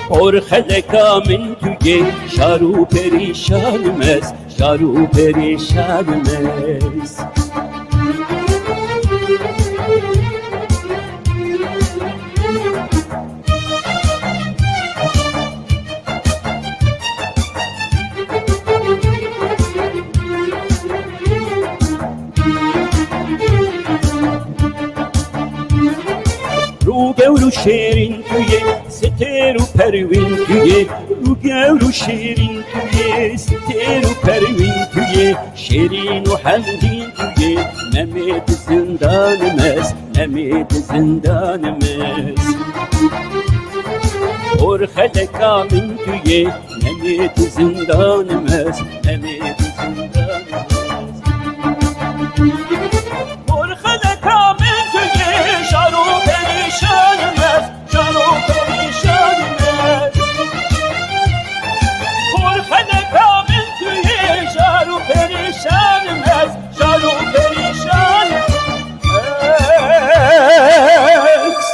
Porxeleka min tu yê, şar û perîşan im ez, şar û perîşan im ez. Rûgewr û şêrîn tu yê, stêr û perwîn tu yê. Rûgewr û şêrîn tu yê, stêr û perwîn tu yê. Şêrîn û hemdîn tu yê, nemê di zindan im ez, nemê di zindan im ez. Porxeleka min tu yê, nemê di zindan im ez, nemê di zindan im ez. Porxeleka min tu yê, şar û perîşan im ez, şar û perîşan im ez. Porxeleka min tu yê, şar û perîşan im ez, şar û perîşan im ez.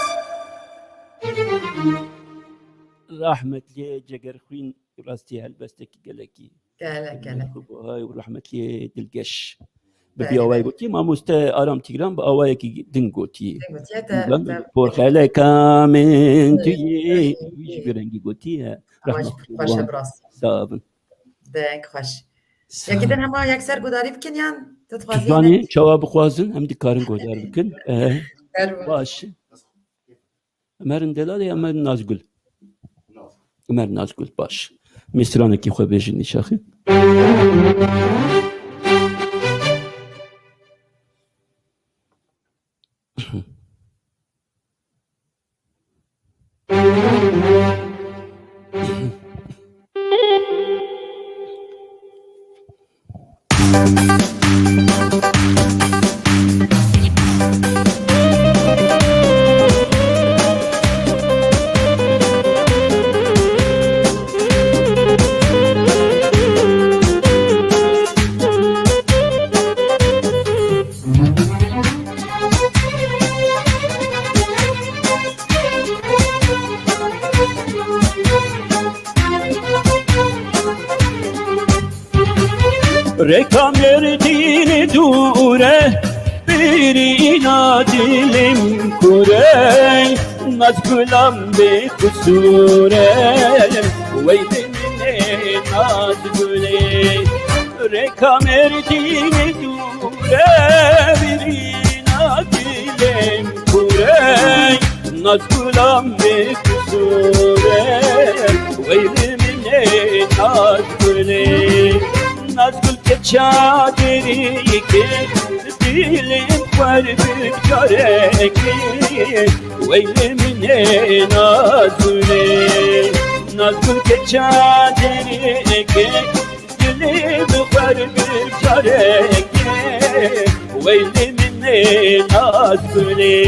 Rahmetliye Cegerxwîn, rastî helbestekî gelekî. Gelek, gelek. Hay û rahmetliye dilgeş. Bi vî awayî gotiye, mamoste Aram Tîgran bi awayekî din gotiye. Din gotiye, te, Tîgran, te, porxeleka min tu yê, wî jî bi rengî gotiye. Ama jî xweş e, bi rastî. Sağ bin. Deng xweş. Sağ bin. Yekî din hema yekser gudarî bikin yan? Tu dixwazî Tîgranê çawa bixwazin, em dikarin godar bikin. Ehe. Baş. Em herin delalê, em herin Nazgul. Em herin Nazgul, baş. Mêstranekî xwe bêjin nîşaxê. Reka Mêrdînê dûr e, birîna dilê min kûr e, Nazgulan bê qisûr e, weylê min ê Nazgulê. Reka Mêrdînê dûr e, birîna dilê min kûr e, Nazgulan bê qisûr e, weylê min ê Nazgulê. Nazgul keça derî ke, dilê xwe bi carekê, weylê min ê Nazgulê. Nazgul keça derî ke, dilê bi xwe bi carekê, weylê min ê Nazgulê.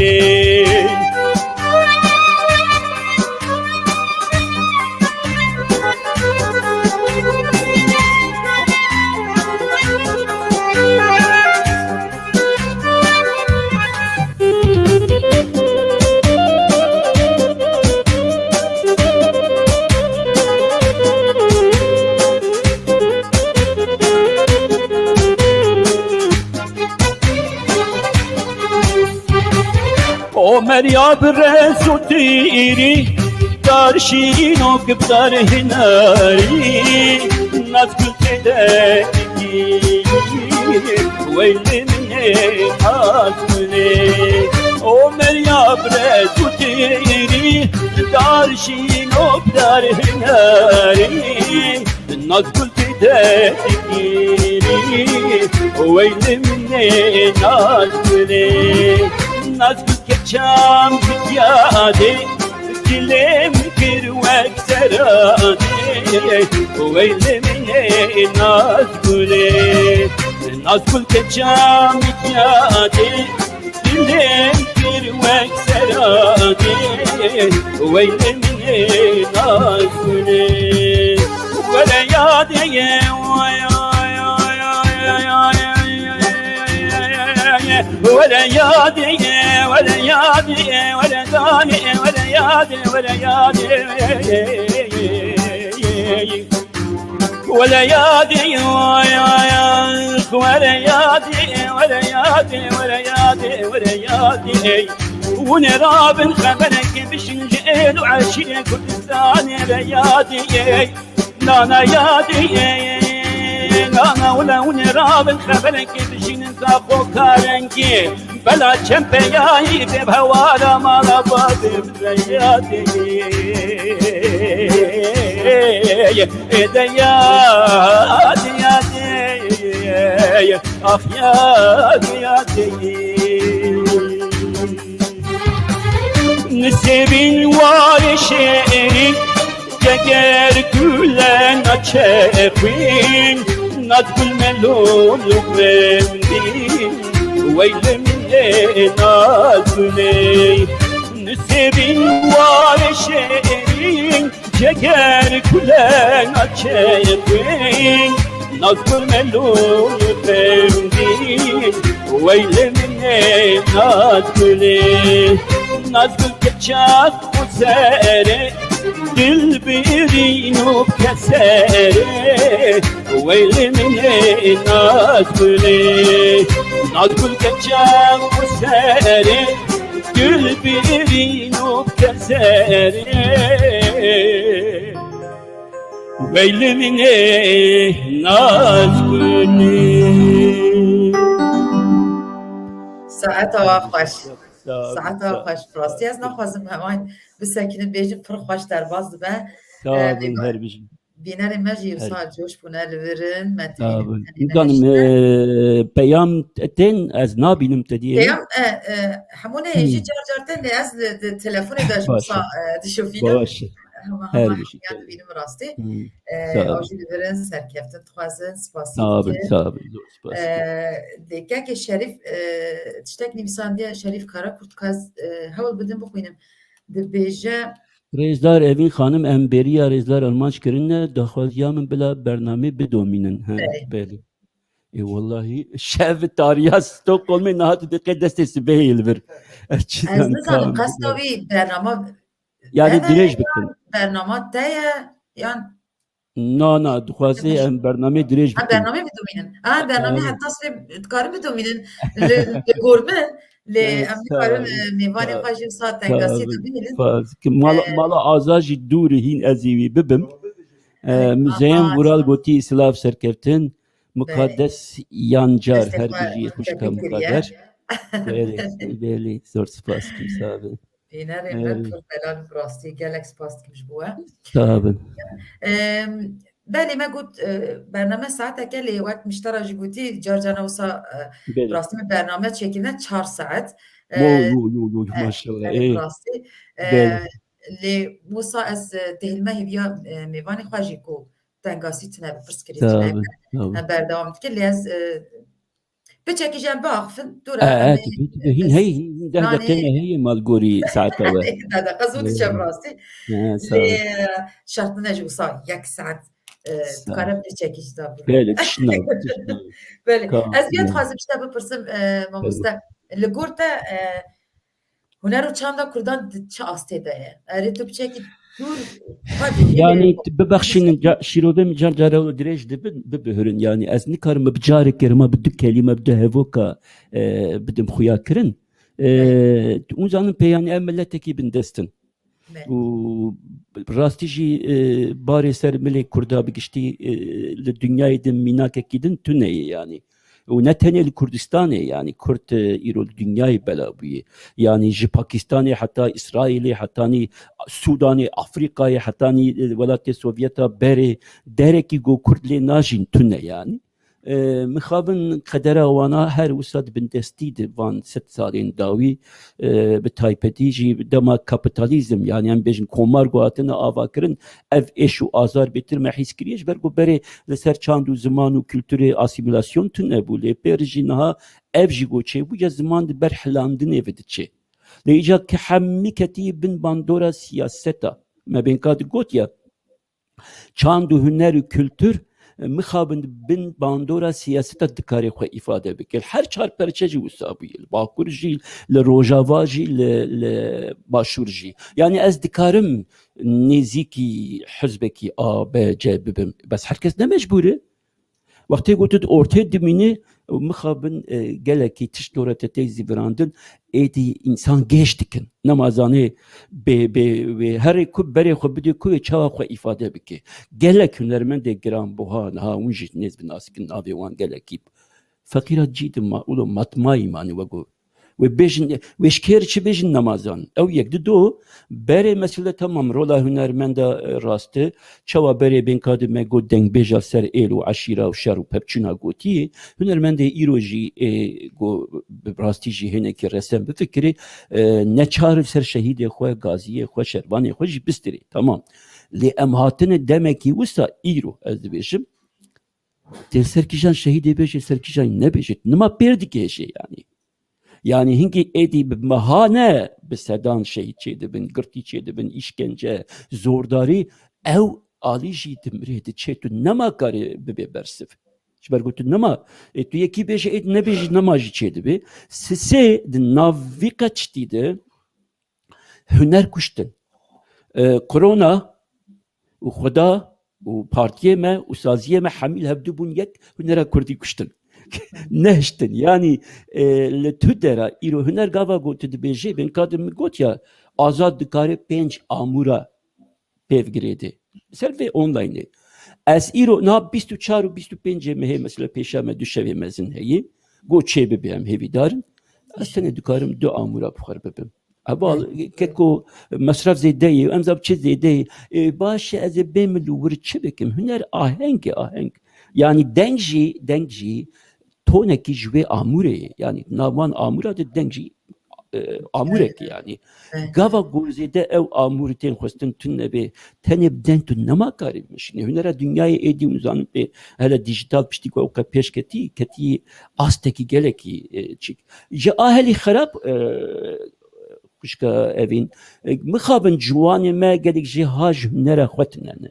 Omeriya bi rez û tîrî, Dar şînok bi dar hinarî, Nazgul tê de dikî. Weylê min ê Nazgulê, o meriya bi rez û têrî, dar şînok bi dar hinarî, Nazgul tê de dikî. Weylê min ê Nazgulê, Nazgul keçam bi yadê, Dilê min kir wek seradê, weylê min ê Nazgulê. Nazgul keçam yadê, dilê min kir wek seradê, weylê min ê Nazgulê. Were yadê ye, way, way, way, way, way, way, way, way, way, way. Were yadê, were yadê, were danê, were yadê, were yadê. Were yadê, ay, ay, ay, were yadê, were yadê, were yadê, were yadê. Hûn ê rabin xeberek bişin ji êl û eşîrê Kurdistanê re yadê. Nana yadê, nana wile hûn ê rabin xeberekê bijînin zaxo karengê. Bela çempeyayî dê bi hewara mala babê min re yadê. Ê de yadê, yadê, ax yadê, yadê. Nisêbîn warê şêrî, Geger gule naçeqîn, Nazgul melûl û mendî, weylê min ê Nazgulê. Nisêbîn warê şêrîn, geger gule naçeqîn, Nazgul melûl û mendî, weylê min ê Nazgulê. Nazgul keçak û serê, dil birîn û keserê, weylê min ê Nazgulê. Nazgul keçak û serê, dil birîn û keserê, weylê min ê Nazgulê. Saeta we xweş. Sağ olun, Saeta sağ olun. Xweş, bi rastî ez naxwazim heman bisekinin, bêjin pir xweş derbas dibe. Sağ Ee, olun, bêguman her bijin. Bînerê me jî Her wisa coş bûne li vir in, me Sağ olun. Nizanim, e, peyam tên ez nabînim te diye. Peyam, e, e, hemûne Hmm. jî car car tên, lê ez li, di telefonê de ji Baş wisa, e. e, dişopînim. Baş. Hema Her hema bijî. hemiyan dibînim rastî. Hmm. E, Sağ ew olun. jî li vir in serkeftin dixwazin, spasî Sağ olun, dikin. sağ olun. Zor spas. E, lê kekê Şerîf, e, tiştek nivîsandiye, Şerîf Karakurtkaz, e, hewl bidin bixwînim. Dibêje, Rêzdar Evîn Xanim, em bêriya Rêzdar Armanc kirine, daxwaziya min bila bernamê bidomînin. He, Belê. belê. Ê, wellahî, şev tariya Stockholmê niha tu diqê destê sibehê li vir. Ez çi Ez zanim nizanim, ka qesta wî bernama Yani He, dirêj bikin. yan bernama te ye, yan Na, na, dixwaze em bernamê dirêj Ha, bikin. bernamê bidomînin. Ha, bernamê Aynen. heta sibê dikarin bidomînin. Li, li gor min, lê Evet, em nikarin, tabii, e, mêvanê tabii, xwe jî wisa tengasiyê tabii. de bihêlin. Faz. Ki mala, E, mala Aza jî dûr hîn ez ê wî bibim. E, Evet, Muzeyyen ama Vural gotî silav serkeftin. Belê. Mukaddes Yancar Destê her xwe bijî xwişka tebrik kiriye. Mukadder. Belê, belê, zor spas kim sabe. Bînerê me Evet. pir delal bi rastî gelek spas dikim ji bo we. Sağ bin. Em, belê me got, e, bername saeteke lê wek miştera jî gotî car carna wisa, e, Belê. rastî me bername çêkirine çar saet. E, Yo, yo, yo, yo, e, maşallah. evet, Ê. rastî. E, Belê. lê wisa ez, e, têhilme hêviya, e, mêvanê xwe jî ku tengasî tune bi, pirsgirêk Sağ tune bin, bi. sağ bin. Em berdewam dikin. Lê ez, e, piçekî jî em biaxifin. Dû re E, em e, ê, tabii, tabii. Hîn ez hey, hîn deh nanê deqeyê me heye mal gorî saeta we. Deh deqe zû diçe Evet. bi rastî. He, sağ Lê, ol. e, şert nine jî wisa yek saet, e, Sağ ol. dikare piçekî jî da bû. Belê, tişt nayê, tişt nayê. Belê. Ka- Ez vê Evet. dixwazim ji te bipirsim, e, mamoste. Belê. Li gor te, e, Huner û çanda Kurdan di çi astê de ye? Erê tu piçekî dûr, xwe dûr, Yani, bibexşînin, ca-, şîrovê min car cara dirêj dibin, bibihirin. Yani, ez nikarim bi careke rima bi du kelîme, bi du hevoka, e, bidim xuya kirin. E, Evet. hûn zanin pê, yani, ev milletekî bindest in. Û rastî jî, e, barê ser milê Kurda bi giştî, e, li dinyayê din mînakekî din tune ye yanî. Û ne tenê li Kurdistanê, yanî Kurd, e, îro li dinyayê bela bûye. Yanî ji Pakistanê heta Îsraîlê, hetanî Sûdanê, Afrîkayê, hetanî, e, welatê Sovyeta berê, derekî ku Kurd lê najîn tune yanî. E, mixabin qedera wana her wisa di bindestî di van sed salên dawî, e, bi taybetî jî dema kapîtalîzm, yanî em bêjin komar ku hatine avakirin, ev êş û azar bêtir me hîs kiriye, ji ber ku berê li ser çand û ziman û kulturê asîmîlasyon tune bû, lê pêr jî niha ev jî ku çêbûye, ziman di ber hilandinê ve diçe. Lê îcar ke hemî ketî bin bandora siyaseta, me bênka digot ya, çand û huner û kultur, e, mixabin bin bandora siyaseta dikare xwe îfade bike. Li her çar perçe jî wisa bûye. Li Bakur jî, li Rojava jî, li, li Başûr jî. Yanî ez dikarim nêzîkî hizbekî A, B, C bibim. Bes her kes ne mecbûr e. Wextê ku tu di ortê dimînî, mixabin, e, gelekî tişt dora te tê zîvirandin, êdî însan gêş dikin. Nema zanê bê, bê, wê herê ku berê xwe bidê ku wê çawa xwe îfade bike. Gelek hunermendê giran buha niha hûn jî nêz bi nas dikin navê wan gelekî. Feqîra cî di ma, ulo matmayî manî wego. Wê bêjin, wê ji kê re çi bêjin nema zan. Ew yek di do, berê mesele tamam, rola hunermenda, e, rast e. Çawa berê bênka di me got dengbêja ser êl û eşîra û şer û pevçûna gotiyê. Hunermendê îro jî, e, go, bi rastî jî hênekî resen bifikirê, e, neçar li ser şehîdê xwe, gaziyê xwe, şervanê xwe jî bistirê. Tamam. Lê em hatine demekî wisa îro, ez dibêjim, Tê ser kîjan şehîdê bêje, ser kîjan nebêje. Nima pêr dikêşe yanî. Yanî hinkî êdî bi meha ne, bi sedan şehîd çêdibin, girtî çêdibin, îşkence, zordarî, ew alî jî dimirê, diçê, tu nema karê bibê bersiv. Ji ber ku tu nema, ê, tu yekî bêje, ê, nebêjî, nema jî çêdibe. Sisê di nav vî qeçtî de, huner kuştin. E, Korona û Xweda û partiyê me û saziyê me hemî li hevdu bûn yek, hunera kurdî kuştin. Nehiştin. Yanî, e, li tu dera îro huner gava got tu dibêjê, bên ka di min got ya, Azad dikare pênc amûra pêv girêdê. Ser vê onlineê. Ez îro niha bîst û çar û bîst û pêncê mehê mesela pêşa me du şevê mezin heye. Got çê bibe em hêvîdar in. Ez tenê dikarim du amûra bi xwe re bibim. Heval, keko mesref zêde ye, em zab çi zêde ye. E, baş e, ez ê bêm li wir çi bikim? Huner aheng e, aheng. Yanî deng jî, deng jî tonekî ji wê amûrê ye. Yanî nav wan amûra de deng jî, e, amûrek e yanî. Gava ku zêde ew amûr tên xwestin tune be, tenê bi deng tu nema karî bimeşînî. Hunera dinyayê êdî hûn zanin pê hele dîjîtal piştî ku ew qe pêş ketî, ketî astekî gelekî, e, çîk. Ji ahelî xerab, e, xwişka Evîn, e, mixabin ciwanê me gelek jê ha ji hunera xwe tune ne.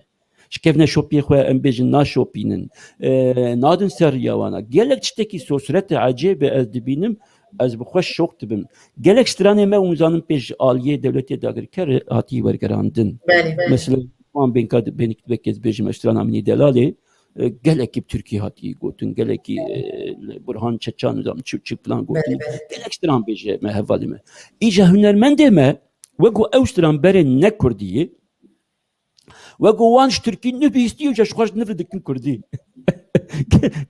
Ji kevneşopiyê xwe em bêjin naşopînin. E, nadin ser riya wana. Gelek tiştekî sosret e, ecêb e, ez dibînim, ez bi xwe şok dibim. Gelek stranê me hûn zanin pê ji aliyê dewletê dagirker hatî wergerandin. Belê, belê. Mesela wan bênka di-, bênik dibek ez bêjim, ez strana Minî Delalê, e, gelekî bi Tirkî hatî gotin, gelekî, e, li Burhan Çeçan, nizam çi, çi filan gotin. Belê, belê. Gelek stran bêje me, hevalê me. Îca hunermendê me, wek ku ew stran berê ne Kurdî ye, wek ku wan ji Tirkî nivîstî û ji xwe ji nivî dikin Kurdî.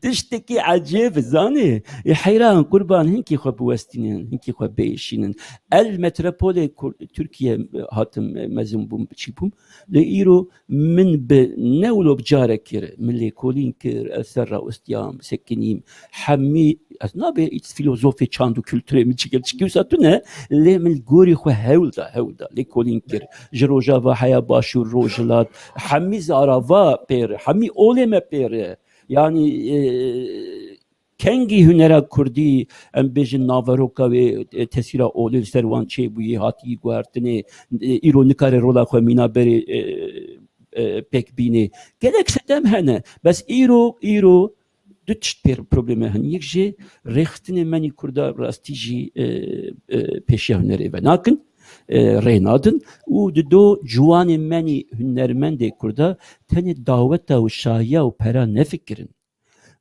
Tiştekî ecêb zanî. Ê heyran, qurban, hinkî xwe biwestînin, hinkî xwe biêşînin. El metropolê Kur-, Tirkiye hatim, mezin bûm, çî bûm. Lê îro min bi ne wilo bi carekê re, min lêkolîn kir, ez ser rawestiyam, sekinîm. Hemî, ez nabe ît filozofê çand û kulturê min çi kir, çikî wisa tune, lê min li gorî xwe hewl da, hewl da, lêkolîn kir. Ji Rojava heya Başûr, Rojhilat, hemî zarava pêr, hemî olê me pêr e. Yanî, e, kengî hunera kurdî, em bêjin naveroka wê, e, tesîra olê li ser wan çêbûyê, hatî guhertinê, e, îro nikare rola xwe mîna berê, e, e, pêk bînê. Gelek sedem hene. Bes îro, îro du tişt pêr probleme hene. Yek jê rêxistinê menî kurda rastî jî, e, e, pêşiya hunerê venakin, e, rê nadin. Û di do ciwanê menî hunermendê kurda tenê daweta û şahiya û pera nefikirin.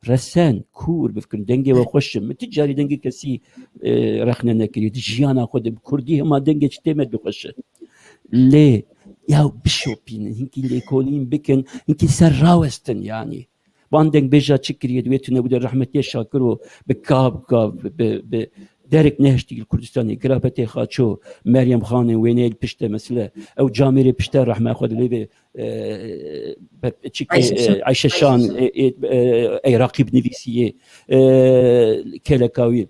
Resen, kûr bifikirin. Dengê we xweş e. Min tu carî dengê kesî, e, rexne nekiriye. Di jiyana xwe de bi kurdî hema dengê çi tê me dixweş e. Lê ya bişopînin, hinkî lêkolîn bikin, hinkî ser rawestin yanî. Van dengbêja çi kiriye, di wê tunebû de rehmetiye Şakiro bi ka, bi ka, bi, bi derek nehiştî li Kurdistanê, Girabetê Xaço, Meryem Xanê, wêneyê li pişte mesele, ew camêrê pişte rehme xwe dilê vê, e, be-, çi ke, Ayşe Şan. e, Ayşe Şan, Ayşe Şan. e, e, e, ey Raqîb nivîsiyê, e, Kelekawî.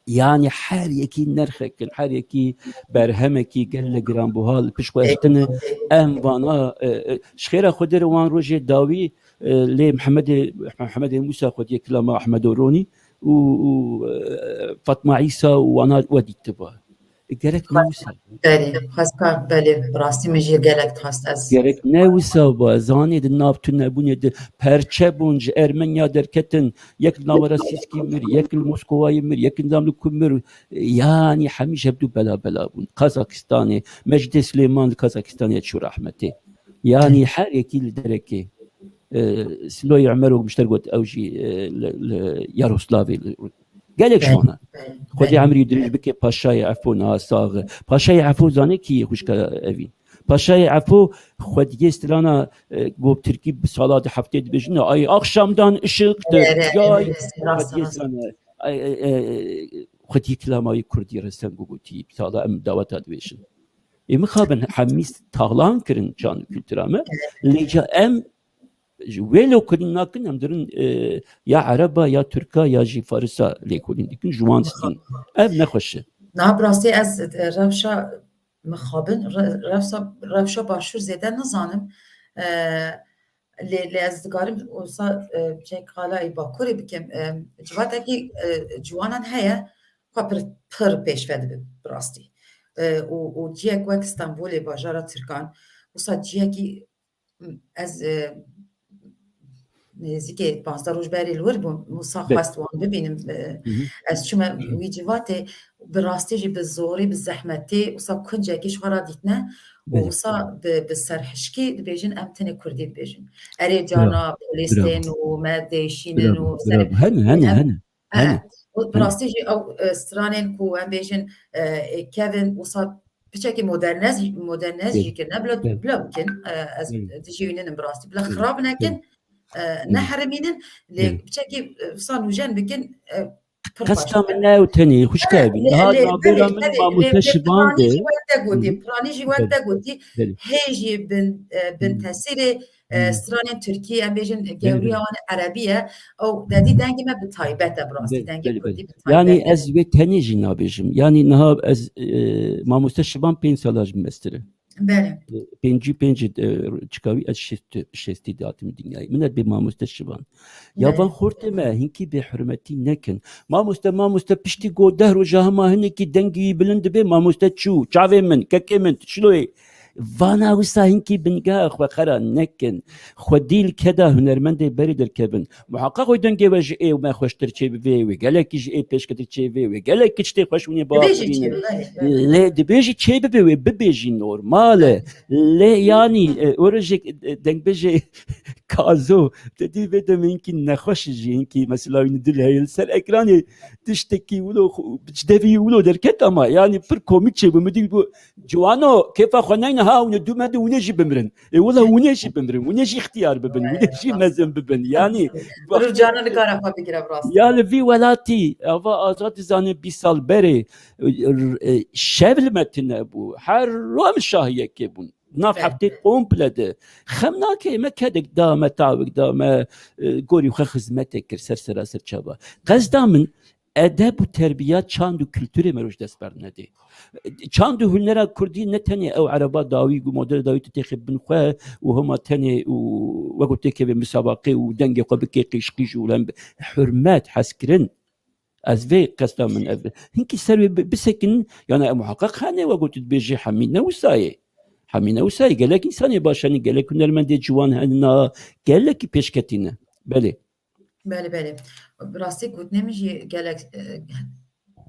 Yanî her yekî nerxekin, her yekî berhemekî gelek giranbuha li pişt xwe estine. Em vana, e, e, ji xêra Xwedê re wan rojê dawî, e, lê Mihemedê, Mihemedê Mûsa xwediyê kilama Ehmedo Ronî û, û, e, Fatma Îsa û wana we dîtiba. E, gerek ne wisa. Belê, xwestka, belê, bi rastî min jî gelek dixwest ez. Gerek ne wisa ba, zanê di nav tunebûnê de perçe bûn, ji Ermenya derketin, yek li navara Sîskî mir, yek li Moskowayê mir, yek nizam li ku mir, yanî hemî ji hevdû bela bela bûn. Kazakistanê, Mecdê Silêman li Kazakistanê çû rehmetê. Yanî her yekî li derekê. E, Siloyê Emer û Mişter got, ew jî, e, li, li Yaroslavê li, gelek ji wana. Xwedê emrî dirêj bike Paşayê Efo niha sax e. Paşayê Efo zanê kî ye, xwişka Evîn? Paşayê Efo xwediyê strana, e, got tirkî bi sala di heftê dibêjin, ay akşamdan ışıktır. Ere, ere, Yay, ere, rast, xwediyê rast. Strana, ay, e, e, xwediyê kilama wî kurdî resen gotî, sala em daweta dibêjin. Ê mixabin hemî talan kirin çand û kultura me. Lê ca em ji wê lêkolîn nakin, em dirin, e, ya Ereba, ya Tirka, ya jî Farisa lêkolîn dikin, ji wan stîn. Ev nexweş e. Na, bi rastî ez, e, rewşa mixabin, re-, rewşa, rewşa başûr zêde nizanim. E, lê, lê ez dikarim wisa, e, çek xalayê Bakurê bikim. E, civatekî, e, ciwanan heye, xwe pir, pir pêşve dibe bi rastî. E, û, û ciyek wek Stenbolê, bajara Tirkan, wisa ciyekî, ez, e, nêzîkê panzdeh roj berê li wir bûm, wisa Be- xwest wan bibînim. E, Hı hı. Ez çûme wî civatê, bi rastî jî bi zorî, bi zehmetî, wisa kuncekî ji xwe re dîtine û Belê. Wisa bi, bi serhişkî dibêjin, em tenê kurdî dibêjin. Erê Ya. Cana polîs Bravo. tên û me dêşînin Bravo, û serê bravo. Hene, hene, em hene. He, Hene. û bi Hene. rastî jî ew, e, stranên ku em bêjin, e, e, kevin, wisa piçekî modernez-, modernez Belê. jî kirine, bila, Belê. bila bikin, e, ez Belê. dijî wî ninim bi rastî. Bila Belê. xirab nekin, Belê. e, Belê. neherimînin, lê Belê. piçekî, e, wisa nûjen bikin, e, pir Qesta baş. min ne ew tenê, xwişka He, Evîn. lê, Niha lê, navbera belê, min belê, Mamoste lê, Şivan Piranî de. jî wek te gotî, Hı. Piranî jî wek Belê. te gotî, Belê. hêjî bin, e, bin Hı. tesîrê, e, Hı. stranên Tirkî, em bêjin, Belê, gewriya belê. wan erebî ye. Ew dedî dengê me bi taybet e, bi rastî, Belê, dengê belê, kurdî belê. bi taybet Yanî e. ez wê tenê jî nabêjim. Yanî niha ez, e, Mamoste Şivan pênc sala ji min mestir e. Belê. E, pêncî pênc, e, çika wî ez şêst, şêstî de hatim dinyayê. Min ez bê Mamoste Şivan. Ya Belê. van xortê me hinkî bêhurmetî nekin. Mamoste, mamoste piştî ku deh roja hema hinekî dengî wî bilind dibe, mamoste çû, çavê min, kekê min, şiloyê. Vana wisa hinkî bingeha xwe xera nekin. Xwedî li keda hunermendê berê derkevin. Muheqeq wê dengê we ji ê me xweştir çêbibe, wê gelekî ji ê pêşketir çêbibe, wê gelekî tiştê xweş hûnê Dibêjî biafirînin. çêbibe, belê, belê. Lê dibêjî çêbibe, wê bibêjî normal e. Lê yanî, e, orojê, e, dengbêjê Kazo, te dî vê demê hinkî nexweş jî, hinkî mesela wî dil heye li ser ekranê tiştekî wilo xu-, ji devî wilo derket ama yanî pir komîk çêbû. Min dî bû, ciwano, kêfa xwe neyne ha, hûn ê dû me de hûn ê jî bimirin. Ê wila hûn ê jî bimirin, hûn ê jî ixtiyar bibin, hûn ê jî mezin bibin. Yanî Rû cana li kara xwe bigire bi rastî. Ya li vî welatî, ava azad dizane bîst sal berê, e, e, şev li me tune bû. Her ro em şahiyekê bûn. Nav Be. heftê komple de. Xem nake me kedek da me, tawik da me, e, gorî xwe xizmetek kir ser seraser çava. Qezda min edeb û terbiya çand û kulturê me roj dest bernedê. Çand û hunera kurdî ne tenê ew ereba dawî û model dawî tu têxê bin xwe û hema tenê û wek û têkevê misabaqê û dengê xwe bikê qîş qîş û lem hurmet, hezkirin. Ez vê qesta min ev. Hinkî ser wê bi-, bisekin, yana ev muheqeq hene we got dibêjî hemî ne wisayê. Hemî ne wisayê. Gelek insanê baş hene, gelek hunermendê ciwan hene, gelekî pêşketî ne. Belê. Belê, belê. Bi rastî gotinê min jî gelek, e,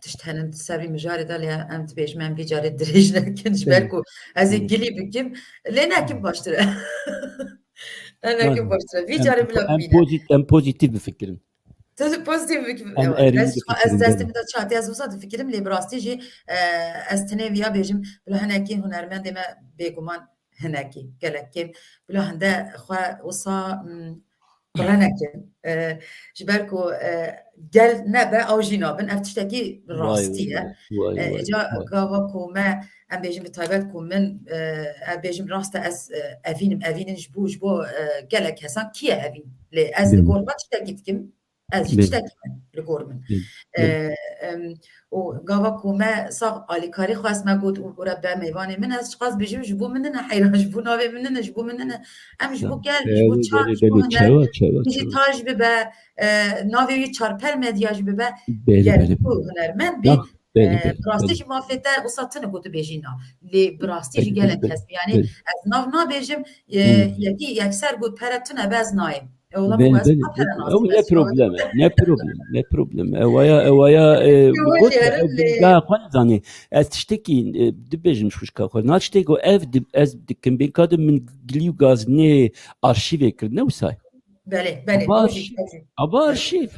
tişt henin ser vî mijarê de lê em dibêjim em vî carê dirêj nekin ji ber Belê. ku ez ê Belê. gilî bikim. Lê nekim baştir e. Ne nekim Belê. baştir e. Vî Em, carê bila em bimîne. pozît-, em pozîtîf bifikirin. Tu pozitif bik-, Em ew, erî ez, ez difikirin, destê evet. min de çatê ez wisa difikirim, lê bi rastî jî, e, ez tenê viya bêjim, bila hinekî hunermendê me bêguman hinekî, gelek kêm, bila hinde xwe wisa, mm, qire nekin. E, ji ber ku, e, gel nebe, ew jî nabin. Ev tiştekî Vay, rastî ye. vay, vay, E, vay, Îca vay. gava ku me, em bêjin bi taybet ku min, e, em bêjin rast e, ez, e, evînim, evînin ji bo, ji bo, e, gelek kesan kî ye evîn? Lê ez li Belê. gor xwe tiştekî dikim. Ez jî Belê. tiştekî me li gor min. Belê, E, belê. em, û gava ku me sax alîkarî xwest me got û bûre be mêvanê min, ez çiqas bijim ji bo min nine heyran, ji bo navê min nine, ji bo min nine. Em ji bo Ya, gel, ji bo belê, çar, belê, ji bo belê. huner, Çewa, çewa, çewa. dijital jî bibe, e, navê wî çarpel medya jî bibe. Belê, Gel, belê, ku belê. hunermend bî, Ya, belê, e, belê, bi rastî belê. jî mafê te wisa tune ku tu bêjî na. Lê bi rastî jî Belê, gelek belê, kes bî. Yani belê. ez nav nabêjim, e, Hmm. yekî yekser got pere tune be ez nayêm. E, ola Belê, ku ez belê, pa pere belê. Ew nasî ne be, problem e, ne problem, ne problem. Ewaya, ewaya, e, Yo, got, yerim ew lê. bilga xwe nizanî. Ez tiştekî, e, dibêjim ji xwişka xwe. Na tiştekî ku ev di-, ez dikim, bêka de min gilî û gazinê arşîvê kir, ne wisa ye? Belê, belê, Aba ew jî, arşîv, ew jî. aba Belê. arşîv.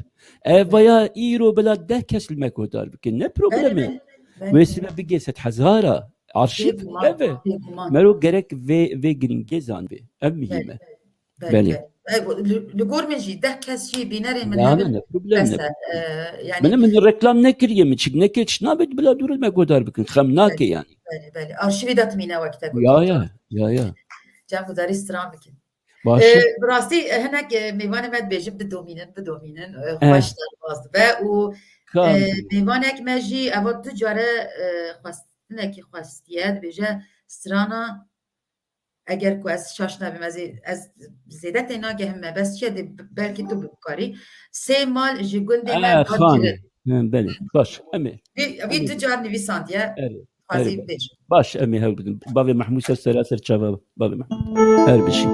Ev vaya îro bila deh kes li me guhdar bikin, ne problem e? Belê, belê, belê. Wê sibe bigê sed hezara. Arşîv Bêguman, ev e. bêguman. Mero gerek vê, vê girîngê zanibê. Ev muhîm Belê, e. belê. Belê, Belê. belê. E, li, li gor min jî deh kes jî bînerên min Ya, hebin ne problem, bes ne e. problem. E, yani Min, min reklam nekiriye, min çik nekir, çi nabe bila dûr me guhdar bikin. Xem nake Belê, yani. belê, belê. Arşivê de timîne wek te Ya, gotiye. ya, ya, ya. Cem Gudarî stran bikin. Baş E, e. bi rastî, e, hinek, e, mêvanê me dibêjin bidomînin, bidomînin, e, Eh. xweş derbas dibe û, Kan. e, mêvanek me jî eva du care, e, xwestinekî xwestiye, dibêje strana Eger ku ez şaş nebim, ez ê, ez zêde tê nagehim me, bes çiye dê, belkî tu bikarî. Sê mal ji gundê me Eh, hat xanê. kirin. He, belê. Baş, em ê. Vî, vî Em ê. tu car nivîsandiye. Erê, Xwazî erê, baş. bêjim. Baş, em ê hewl bidin. Bavê Mehmûd ser sera ser çava. Bavê Mehmûd. Her bijî.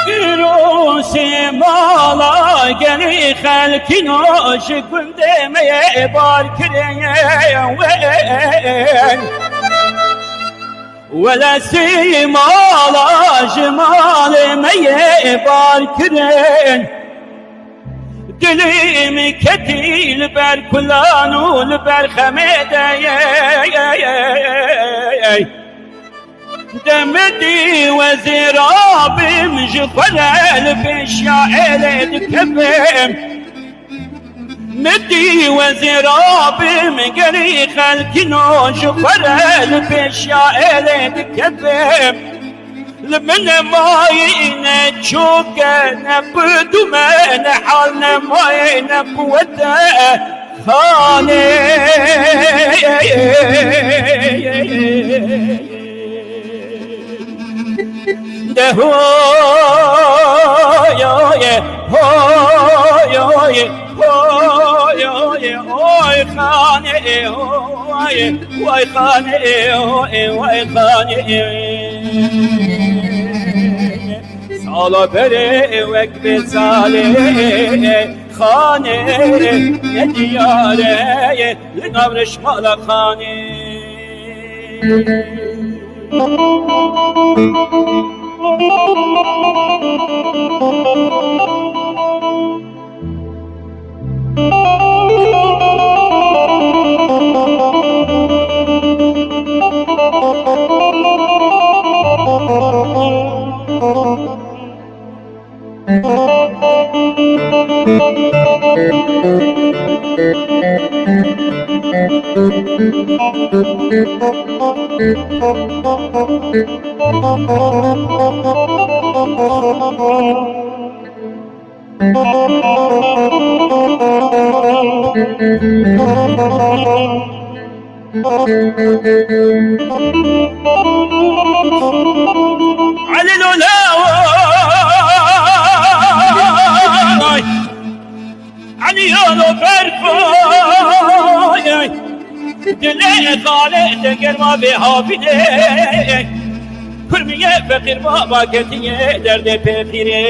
Îro sê mala gelî xelkîno ji gundê me yê bar kirin. Wele sê mala ji malê me yê bar kirin. Dilê min ketî li ber kulan û li ber xemê de ye. De min dî wezîra bim ji xwe re li pêşiya êlê dikevim. Min dî wezîra bim gerî xelkîno ji xwe re li pêşiya êlê dikevim. Li min nemayî ne çok e, ne bi dûm e, ne hal nemayê, ne quwet e, xanê. De hoyoye, hoyoye, hoyoye, oy xanê, oy, oy xanê, oy, oy xanê. Sala berê wek bê salê, xanê, ne diyare, li nav reşmala xanê. Elî Lola, oy! Elî Lola, berfoy! Dilê xalê te germa bê havînê. Kurmiyê feqîr baba ketiye derdê pêxîrê.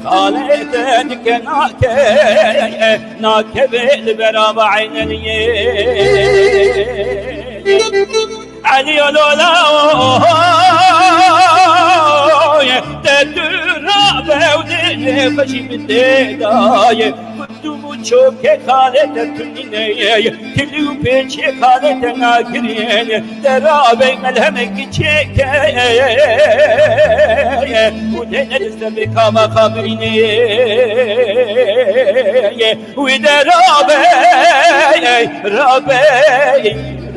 Xalê te dike nake, nakeve li berava eyneliyê. Elî Lola, oy, te tu rabe û dilê xwe jî min tê daye. Dûm û çokê xalê te tunînê, kilî û pêçê xalê te nagirên. Te rabe melhemekî çêke û têne li ser vê kama xabirînê. Wî de rabe, rabe,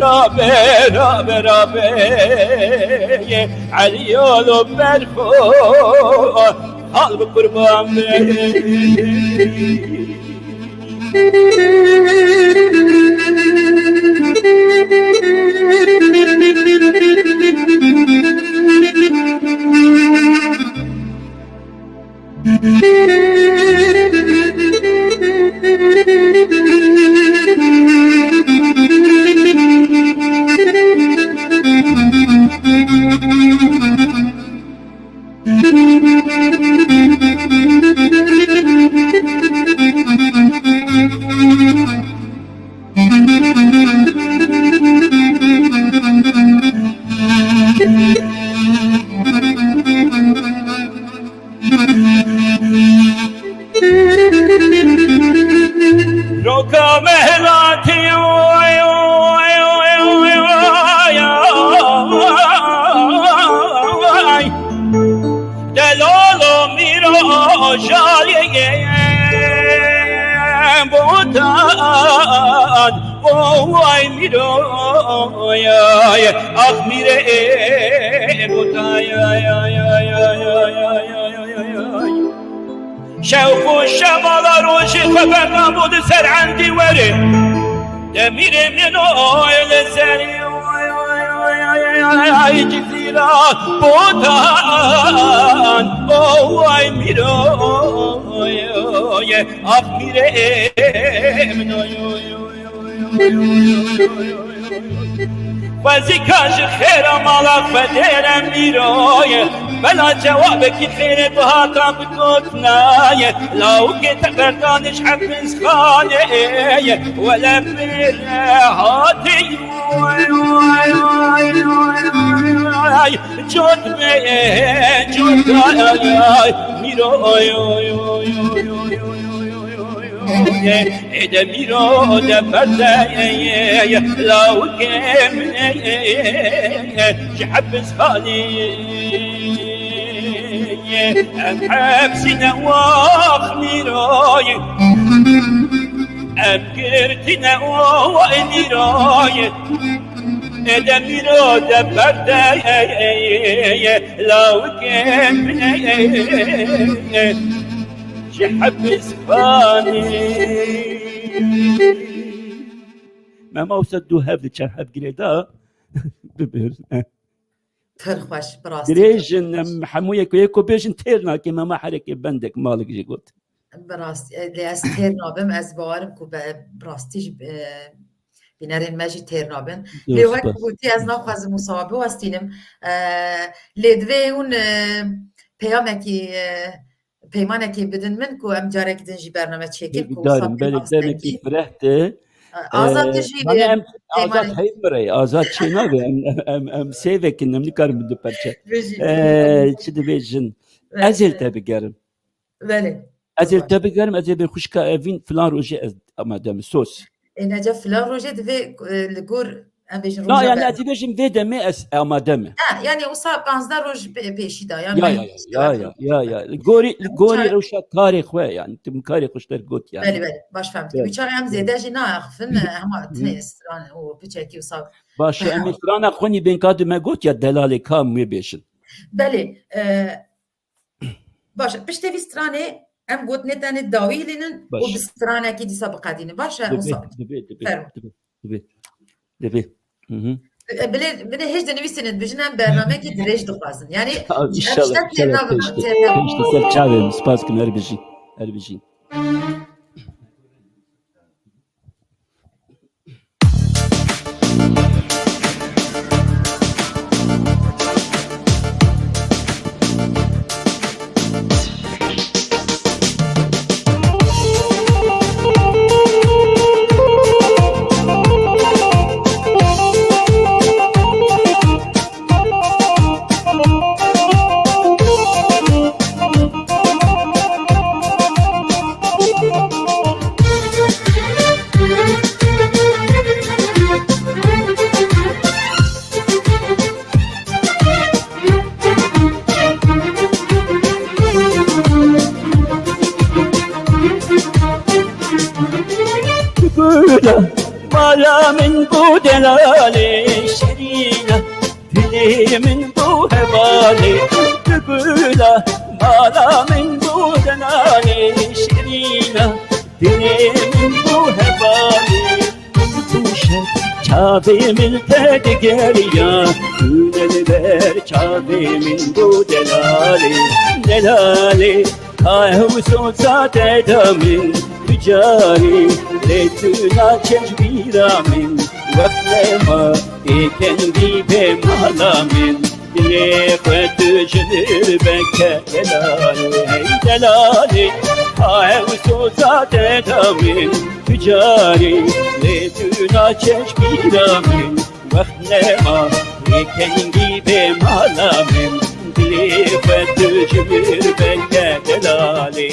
rabe, rabe, rabe. Elî Lola, berfo, hal bi qurban be. Roka mehlatî, oy, oy, oy, oy, oy, oy. Delalo mîro jayê botan, oy mîro, oy, oy, ah mîrê botan, oy, oy, oy. Şewq û şemala rojê xwe berdan bû di ser endî werê. Demîrê min oy li serî, oy, oy, oy, oy, oy, oy, oy, cizîra botan, oy, mîro, oy, oy, ah mîrê min, oy, oy, oy. Xwezîka ji xêra mala xwe dêre mîroye, bela cewabekî xêrê bihata bigotinayê, lawikê te berdanê ji hepizxaneyê, wele pêre hatî. Cot be, cot ay, ay, mîro, oy, oy, oy. Ê de mîro de berde, lawikê min, ji hepizxanê. Em hepsîne wax mîroyê, em girtîne wax mîroyê. Ê de mîro de berde, lawikê min, ji hepizxanê. Mema wisa du hev diçe hev girê da bibir. Pir xweş, bi rastî pir xweş. Dirêj in, em hemû yek û yek ku bêjin têr nake, mema herekê bendek malik jî got. Bi rastî, e, lê ez têr nabim, ez bawerim ku be, bi rastî jî, e, bînerên me jî têr nabin. Lê wek gotî, ez naxwazim wisa biwestînim. E, lê divê hûn, e, peyamekî, e, peymanekî bidin min ku em carek din jî bername çêkin ku wisa Hêvîdarim, belê demekî fireh te. Azad, tu jî, e, em, Azad peymanekî heyv min re, Azad çê nabe, em, em, em sêvek in, em nikarin bin du perçe. Bijî. E, çi dibêjin? Belê. Ez ê li te bigerim. Belê. Ez ê li te bigerim, ez ê bê xwişka Evîn filan rojê ez amade me, sos. Ê, nece filan rojê divê, e, li gor Em bêjin Na, roja yani ber- ez ê bêjim vê demê ez amade me. Ha, yani wisa panzdeh roj pê-, pêşî de, yani Ya, ya, ya, ya, ya, ya, ya. Li gorî, li gorî rewşa karê xwe, yani, tu min karê xwe ji te re got, yani. Belê, belê, baş fehm dikim. Belê. Çaxê em zêde jî naxifin, hema Hı. tinê stran û piçekî wisa. Baş, em ê strana xwe nî bên ka tu me got ya delalê ka em wê bêjin. Belê, e, Baş e, piştê vî stranê em gotinê tenê dawî hilînin û Baş. bi stranekî dîsa biqedînin. Baş e, Dibe, Musa? dibe, dibe, Fermo. dibe, dibe, dibe. Hı hı. E, bilê, bilê hêj dinivîsînin, dibêjin em bernamekî dirêj dixwazin. Yani, Ha, em inşallah, tiştek inşallah, têr nabin, pêştî, têr nabin. pêştî ser çavê min, spas kim, her bijî, her bijî. Gula mala min bû delalê şirîna, dilê min bû hevalê. Gula mala min bû delalê şirîna, dilê min bû hevalê. Min bû şer, çavê min te digeriya, gule li ber çavê min bû delalê, delalê. Ka ew soza te da min, tu carî, lê tu naçe ji bîra min. Wext nema, ê kengî bê mala min. Dilê xwe tu ji vir veke delalê, hey delalê. Ka ew soza te da min, tu carî, lê tu naçe ji bîra min. Wext nema, ê kengî bê mala min. Dilê xwe tu ji vir veke delalê.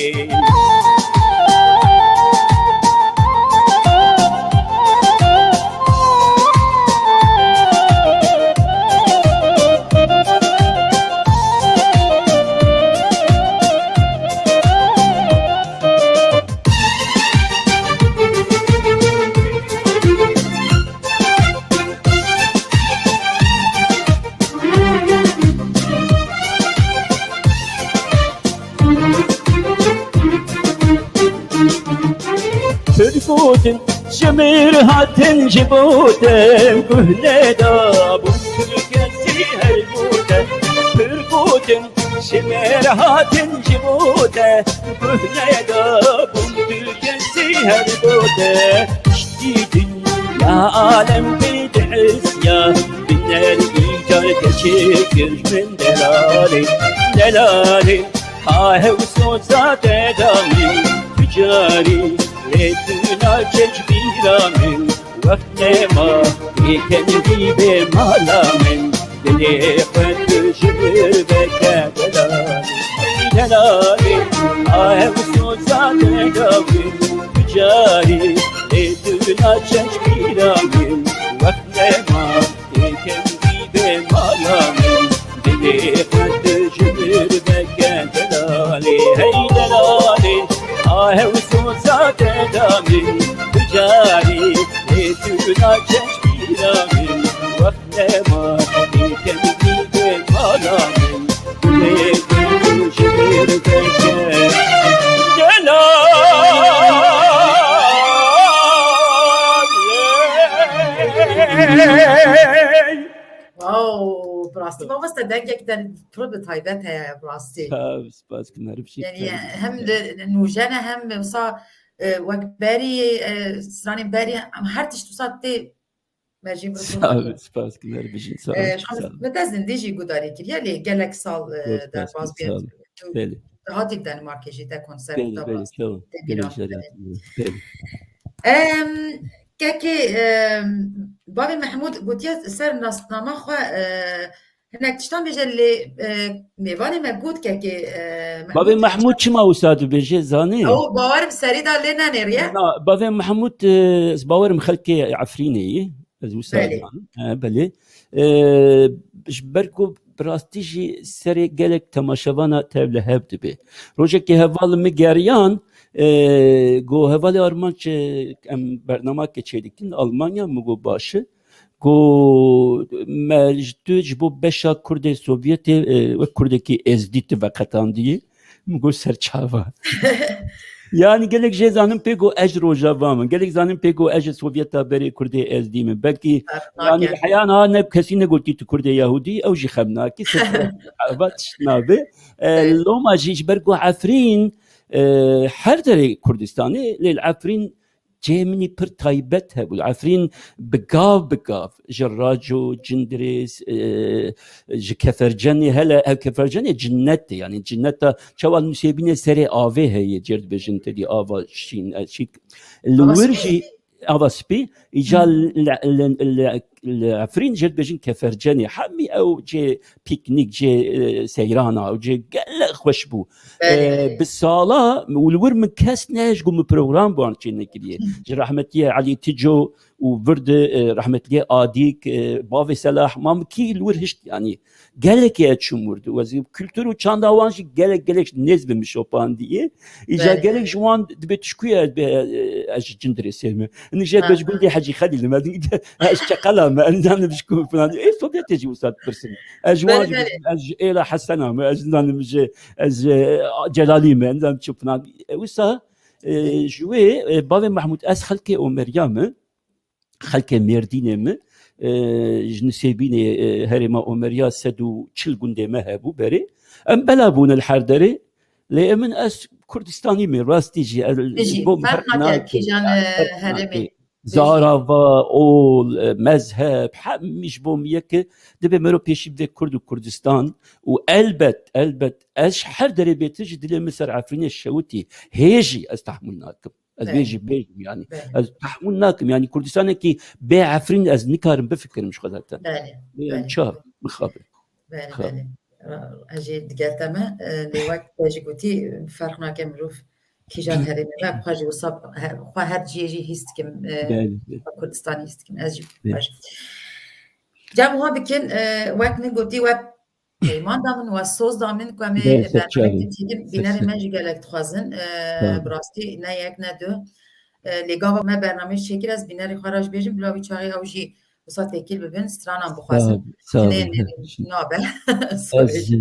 Pir gotin ji mir hatin ji bo te, guh nedabûn tu kesî her bo te. Pir gotin ji mir hatin ji bo te, guh nedabûn tu kesî her bo te. Piştî dinya alem pê diisiya, biner îcar keçê kir min delalê, delalê. Ha hew soza te da min, tu carî, lê tu naçe ji bîra min. Wext nema, ê kengî bê mala min. Dilê xwe tu ji vir veke delalê, hey delalê. Ha ew soza te da min, tu carî, ê tu naçe ji bîra min. Wext nema, ê kengî bê mala min. Dilê xwe tu ji vir veke delalê, hey delalê. Ha ew soza te da min, tu carî, ê tu naçe ji bîra min. Wext nema, ê kengî bê mala min. Dilê xwe tu ji vir veke delalê. Wow, bi rastî mamoste dengek te pir bi taybet heye, bi rastî. Ha, spas ki merivşî. Yani hem de nûjen e hem wisa, e, wek berî, e, stranên berî, em her tişt wisa tê mejî bi Sağ ol, spas ki merivşî. Sağ ol. E, ji xwe min te zindî jî gudarî kiriye, lê gelek sal, e, derbas bûye. Belê. Hatî Danimarkê jî te konser da. Belê, belê, tamam. Belê, belê. Em, kekê, em, bavê Mehmûd gotiye ser nasnama xwe, e, hinek tiştan bêje lê, e, mêvanê me got kekê, e, Mehmûd Bavê Mehmûd çima wisa dibêje, zanî? Ew bawerim serî da lê nenêriye. Na, bavê Mehmûd, e, ez bawerim xelkê Efrînê yî. Ez wisa zanim. He, belê. E, ji ber ku bi rastî jî serê gelek temaşevana tev li hev dibe. Rojekê heval min geriyan, e, got, "Hevalê Armanc, e, em bernameke çêdikin Almanya." Min got, "Baş e." Got, "Me ji tu, ji bo beşa Kurdê Sovyetê, e, wek Kurdekî Êzdî tu veqetandiyî." Min got, "Serçava." Yani gelek jê zanin pê got ez ji Rojava me. Gelek zanin pê got ez ji Sovyeta berê Kurdê Êzdî me. Belkî yani li heya niha ne kesî negotî tu Kurdê Yahudî, ew jî xem nakî. Serçava tişt nabe. E, loma jî ji ber ku Efrîn, e, her derê Kurdistanê, lê li Efrîn cihê min î pir taybet hebû. Efrîn bi gav bi gav ji Raco, Cindirês, e, ji Kefercenê, hele ev Kefercenê cinnet e, yani cinneta çawa nusêbînê serê avê heye, cêr dibêjin tedî ava şîn, e, şît. Li wir jî ava spî, îca li, li, li, li Efrîn jê dibêjin Kefercenê. Hemî ew cê pîknîk, cê, e, seyrana, ew cê gelek xweş bû. E, bi sala û li wir min kes nehişt ku min program bi wan çê nekiriye. Ji rehmetiyê Elî Tico û vir de, e, rehmetiyê Adîk, e, bavê Selah, ma min kî li wir hişt, yanî gelekê ez çûm wir de. Wezî kultur û çanda wan jî gelek, gelek nêz bi min şopandiyê. Îca gelek ji wan dibê tişkû ye, ez bê, e, ez ji Cindirêsê me. Hinek jê dibê ji gundê Hecî Xelîl me. Ez çeqela me, ez nizanim ji ku filan. Ê Sovyetê jî wisa dipirsin. Ez ji wan jî, ez ji êla Hesena me, ez nizanim ji, ez ji, e, Celalî me, ez nizanim çi filan. E, wisa, e, ji wê, e, bavê Mehmûd, ez xelkê Omeriya me, xelkê Mêrdînê me, e, ji Nisêbînê, e, herêma Omeriya sed û çil gundê me hebû berê. Em bela bûne li her derê. Lê min ez Kurdistanî me, rastî jî, ez, ji bo min ferq nake, kîjan, e, herêmê. Zarava, ol, e, mezheb, hemî ji bo min yek e. Dibê mero pêşî bivê Kurd û Kurdistan û elbet, elbet, ez ji her derê bêtir jî dilê min ser Efrînê şewitî. Hê jî ez tehmûl nakim. Ez vê jî bêjim, yani. Ez tehmûl nakim, yani Kurdistanekî bê Efrîn ez nikarim bifikirim ji xwe zaten. Belê, belê. Çav, mixabin. Belê, belê. Ez jî digel te me, e, lê wek te jî gotî, ferq nake mirov kîjan herêmê me, xwe jî wisa, he-, xwe her cihê jî hîs dikim, e, Kurdistanî hîs dikim. Ez jî xwe jî. Cem wiha bikin, e, wek min gotî, we peyman da min, we soz da min ku em ê bernameyekê çêkin, bînerê me jî gelek dixwazin. E, bi rastî ne yek ne du. E, lê gava me bernameyê çêkir, ez bînerê xwe re jî bêjim, bila wî çaxê ew jî wisa têkil bibin, stranan bixwazin. Sağ ol, sağ ol. Hinê nêrîn nabe. Ez, e, ji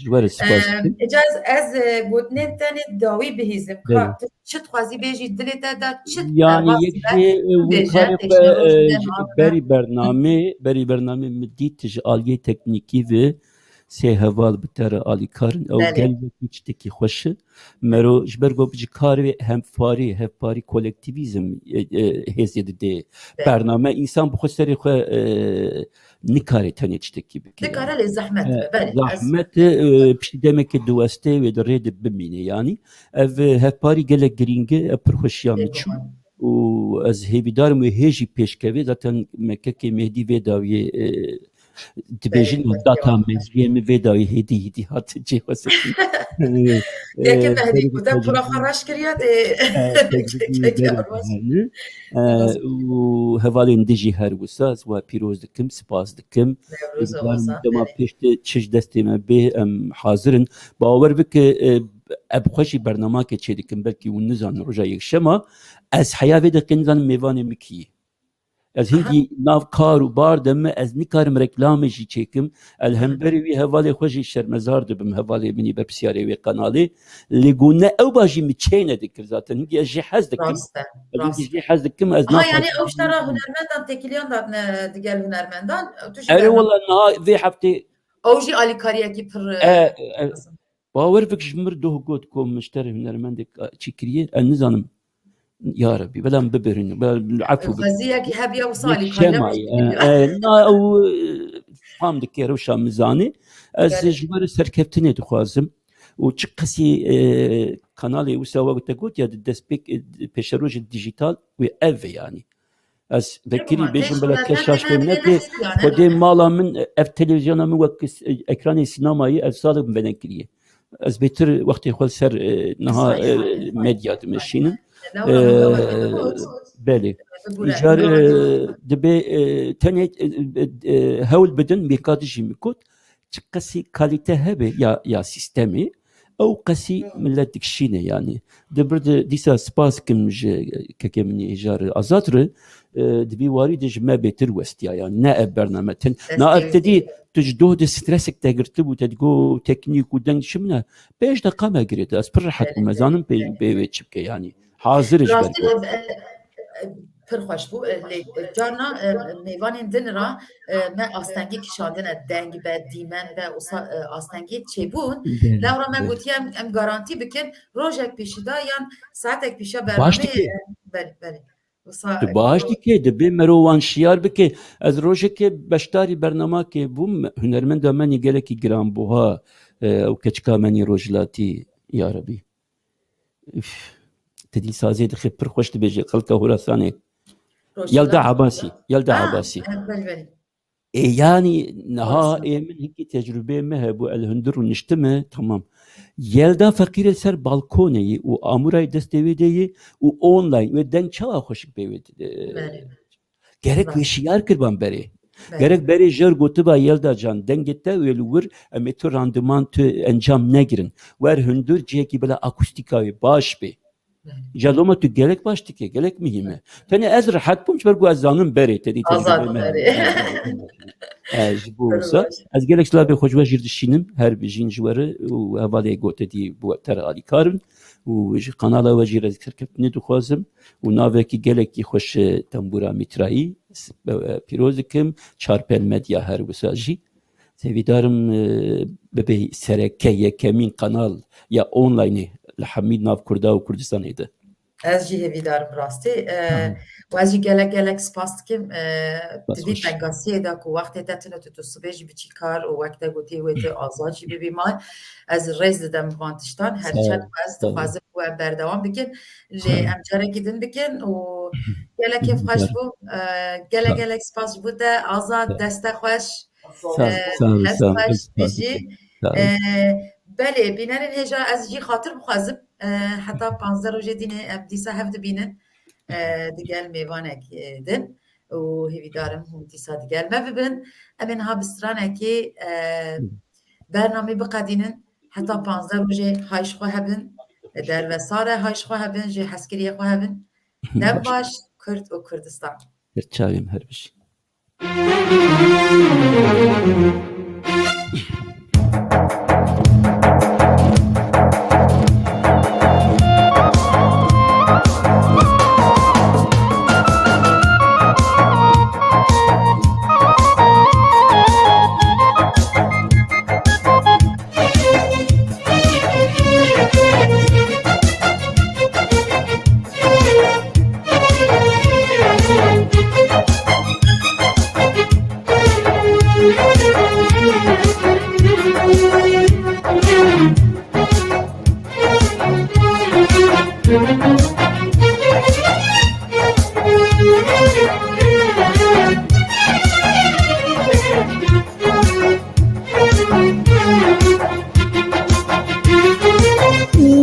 we re spas dikim. Em, îca ez, ez, e, gotinên tenê dawî bihîzim. Ka tu çi dixwazî bêjî, dilê te de çi, yani, yek jê, e, wî karê xwe, e, berî bernamê, berî bernamê min dît ji aliyê teknîkî ve sê heval bi te re alîkar in. Ew gelek wî tiştekî xweş e. Mero ji ber ku ji karê hemparî, hevparî, kolektîvîzm, e, e, hêzê dide. Bername însan bi xwe serê xwe, e, nikare tenê tiştekî bike. Nikare, lê zehmet be. Belê, zehmet e, e, piştî demeke diweste wê di rê de bimîne yanî. Ev, e, hevparî gelek girîng e, ev pir xweşiya min çû. Û ez hêvîdar im wê hê jî pêşkeve. Zaten M K K Mehdî vê dawiyê, e, dibêjin û data meziyê min vê dawî hêdî hêdî hat cihwesetin. Yekê Mehdî ku te pula xwe reş kiriye, tê û hevalên din jî her wisa ez we pîroz dikim, spas dikim. Dema pêş de çi ji destê me bê, em hazir in. Bawer bike, e, ev xwe jî bernamake çêdikim, belkî hûn nizanin, roja yekşema. Ez heya vê deqê nizanim mêvanê min kî ye. Ez hingî nav kar û bar de me, ez nikarim reklamê jî çêkim. Ez hemberî wî hevalê xwe jî şermezar dibim, hevalê min î berpirsiyarê wê kanalê. Lê ku ne ew ba jî min çê nedikir zaten. Hingî ez jê hez dikim. Rast e, rast e. Ez hingî jê hez dikim, ez... Aha, yani ew ji te re hunermendan têkiliyan datine digel hunermendan, tu jî... Erê wela niha vê heftê. Ew jî alîkariyekî pir, e, e, e, bawer bik ji mir doh got ku min ji te re hunermendek, e, çi kiriye, ez nizanim. Ya Rebî, bela min bibirin, bela min efû bike. Xweziyekî hebiya wisa alîkariya... Şema, e, e, na, ew, e, fam dike, rewşa min zanê. Ez ji we re serkeftinê dixwazim. Û çi qesî, e, kanalê wisa wek te got ya di destpêk, e, pêşerojê dîjîtal wê ev e yanî. Ez vekirî bêjim, bela kes şaş fêm neke, xwedê mala min, ev televîzyona min wek s-, ekranê sînemayê, ev salek min venekiriye. Ez bêtir wextê xwe li ser, e, niha, e, medya dimeşînim. E, belê. Îcar, e, dibê, e, tenê, e, e, e, hewl bidin, Mêkadî jî min got, çi qasî kalîte hebe ya, ya sîstemê, ew qasî millet dikişîne yanî. Di bir di, dîsa spas kim ji kekê min ê Îcar Azad re, e, di vî warî de ji me bêtir westiya, yanî ne ev bername tin. Na ev te dî, tu ji doh de stresek te girtibû, te digot teknîk û deng çi min e? Pênc deqa me girêt, ez pir rehet bûm, ez zanim pê, pê wê çi bike yanî. Hazir e ji ber Rastî, e, e, pir xweş bû. E, lê, e, carna, e, mêvanên din re, e, me astengî kişandine, deng be, dîmen be, wisa, e, astengî çêbûn. Belê, lewra me gotiye em, em garantî bikin, rojek pêşî de yan saetek pêşiya bernameyê, dike. E, belê, belê. Wisa, tu baş dike, dibê mero wan şiyar bike. Ez rojekê beşdarî bernamakê bûm, hunermenda me nî gelekî giranbuha, e, ew keçika me nî rojhilatî, ya Rebî. Üf. Te dî sazê dixê pir xweş dibêje, xelka Horasanê. Yelda Abasî, Yelda Abasî. Ê, yanî niha ê min hinkî tecrûbeyê me hebû, el hundir rûniştime, tamam. Yelda feqîrê ser balkonê yî û amûrayê destê wê de yî û online wê deng çawa xweşik pê wê dide. Gerek wê şiyar kirban berê. Gerek berê jer gotiba Yelda can, dengê te wê li wir, em ê tu randiman tu encam negirin. Wer hundir cihekî bila akustîka wê baş bê. Îca loma tu gelek baş dike, gelek muhîm e. Tenê ez rehet bûm, ji ber ku ez zanim berê, te dî tecrûbê me. E, ji bo wisa, ez gelek silavê xwe ji we jî dişînim, her bijîn ji we re û hevalê gote dî bi we te re alîkar in û ji kanala we jî re serkeftinê dixwazim û navekî gelekî xweş, e, tembûra Mîtrayî, s-, e, pîroz dikim, Çarpel Medya her wisa jî. Hêvîdarim, e, bibe sereke yekemîn kanal ya onlineê li hemî nav Kurda û Kurdistanê de. Ez jî hêvîdarim rastî. E, û ez jî gelek gelek spas dikim. E, di vî tengasiyê de ku wextê te tune tu, tu sibê jî biçî kar û wek te gotî wê tu azad jî bibî mal. Ez rêz didim van tiştan. Her çend ez dixwazim ku em berdewam bikin. Lê em carekî din bikin û gelek kêfxweş bû. E, gelek gelek spas ji bo te. Azad, deste xweş. Sağ ol, sağ ol, sağ ol. Hest xweş bijî. Sağ ol. Ee, belê, bînerên hêja ez jî xatir bixwazim. Ee, heta panzdeh rojê dînê em dîsa hev dibînin. Ee, digel mêvanek, e, din. Û hêvîdarim hûn dîsa digel me bibin. Em ê niha bi stranekê, e, bernamê biqedînin. Heta panzdeh rojê hay ji xwe hebin. Derve sar e, hay ji xwe hebin, ji hezkiriyê xwe hebin. Dem baş, Kurd û Kurdistan. Her çavêm her bijî.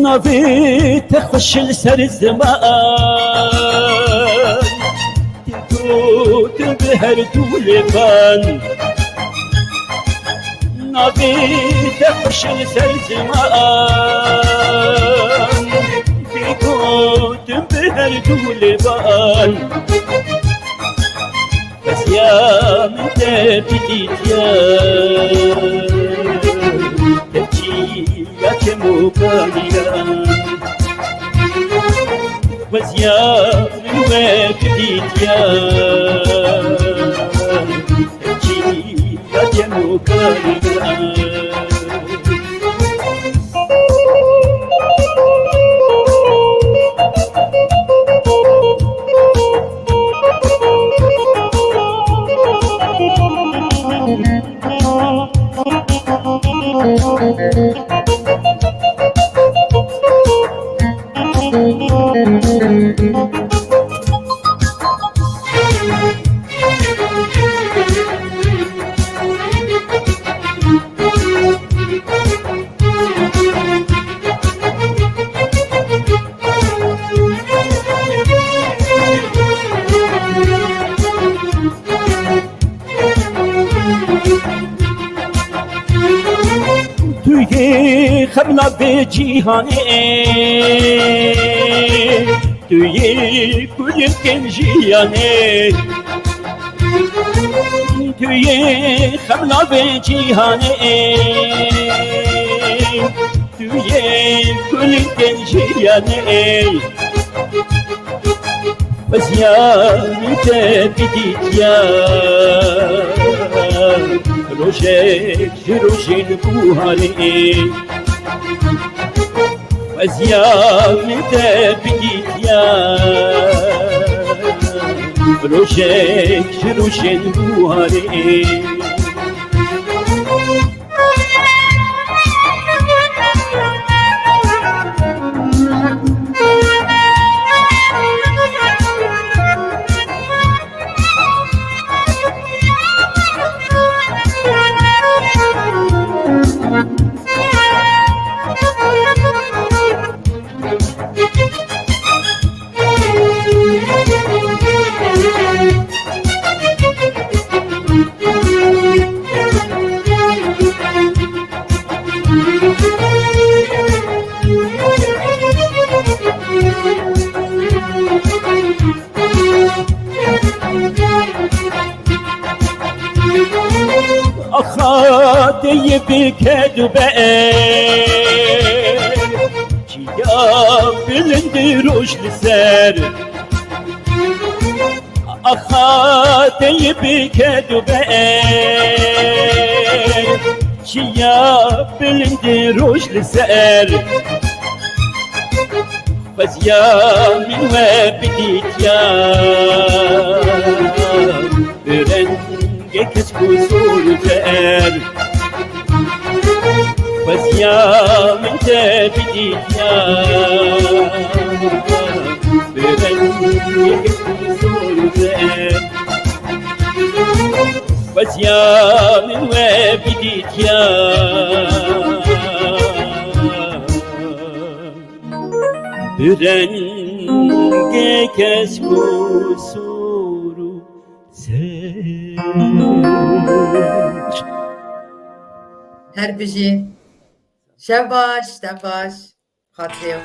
Navê te xweş li ser ziman, tê gotin bi her du lêvan. Navê te xweş li ser ziman, tê gotin bi her du lêvan. Xweziya min te bidîtiya, te çiya çemokaniya. Xweziya min we bidîtiya, te çiya çemokaniya. Tu yê xemla vê cîhanê, tu yê kulîlkên jiyanê. Tu yê xemla vê cîhanê, tu yê kulîlkên jiyanê. Xweziyam te bidîtiya rojek ji rojên buharê. Xweziyam te bidîtiya rojek ji rojên buharê. Axa te yê bi ked û ber, çiya bilind roj li ser. Axa te yê bi ked û ber, çiya bilind roj li ser. Xweziyam min we bidîtiya, bi rengê kesk û sor û zer. Xweziyam min te bidîtiya, bi rengê kesk û sor û zer. Xweziyam min we bidîtiya, bi rengê kesk û sor û zer. Her bijî. Şev baş, şev baş. Xatirê.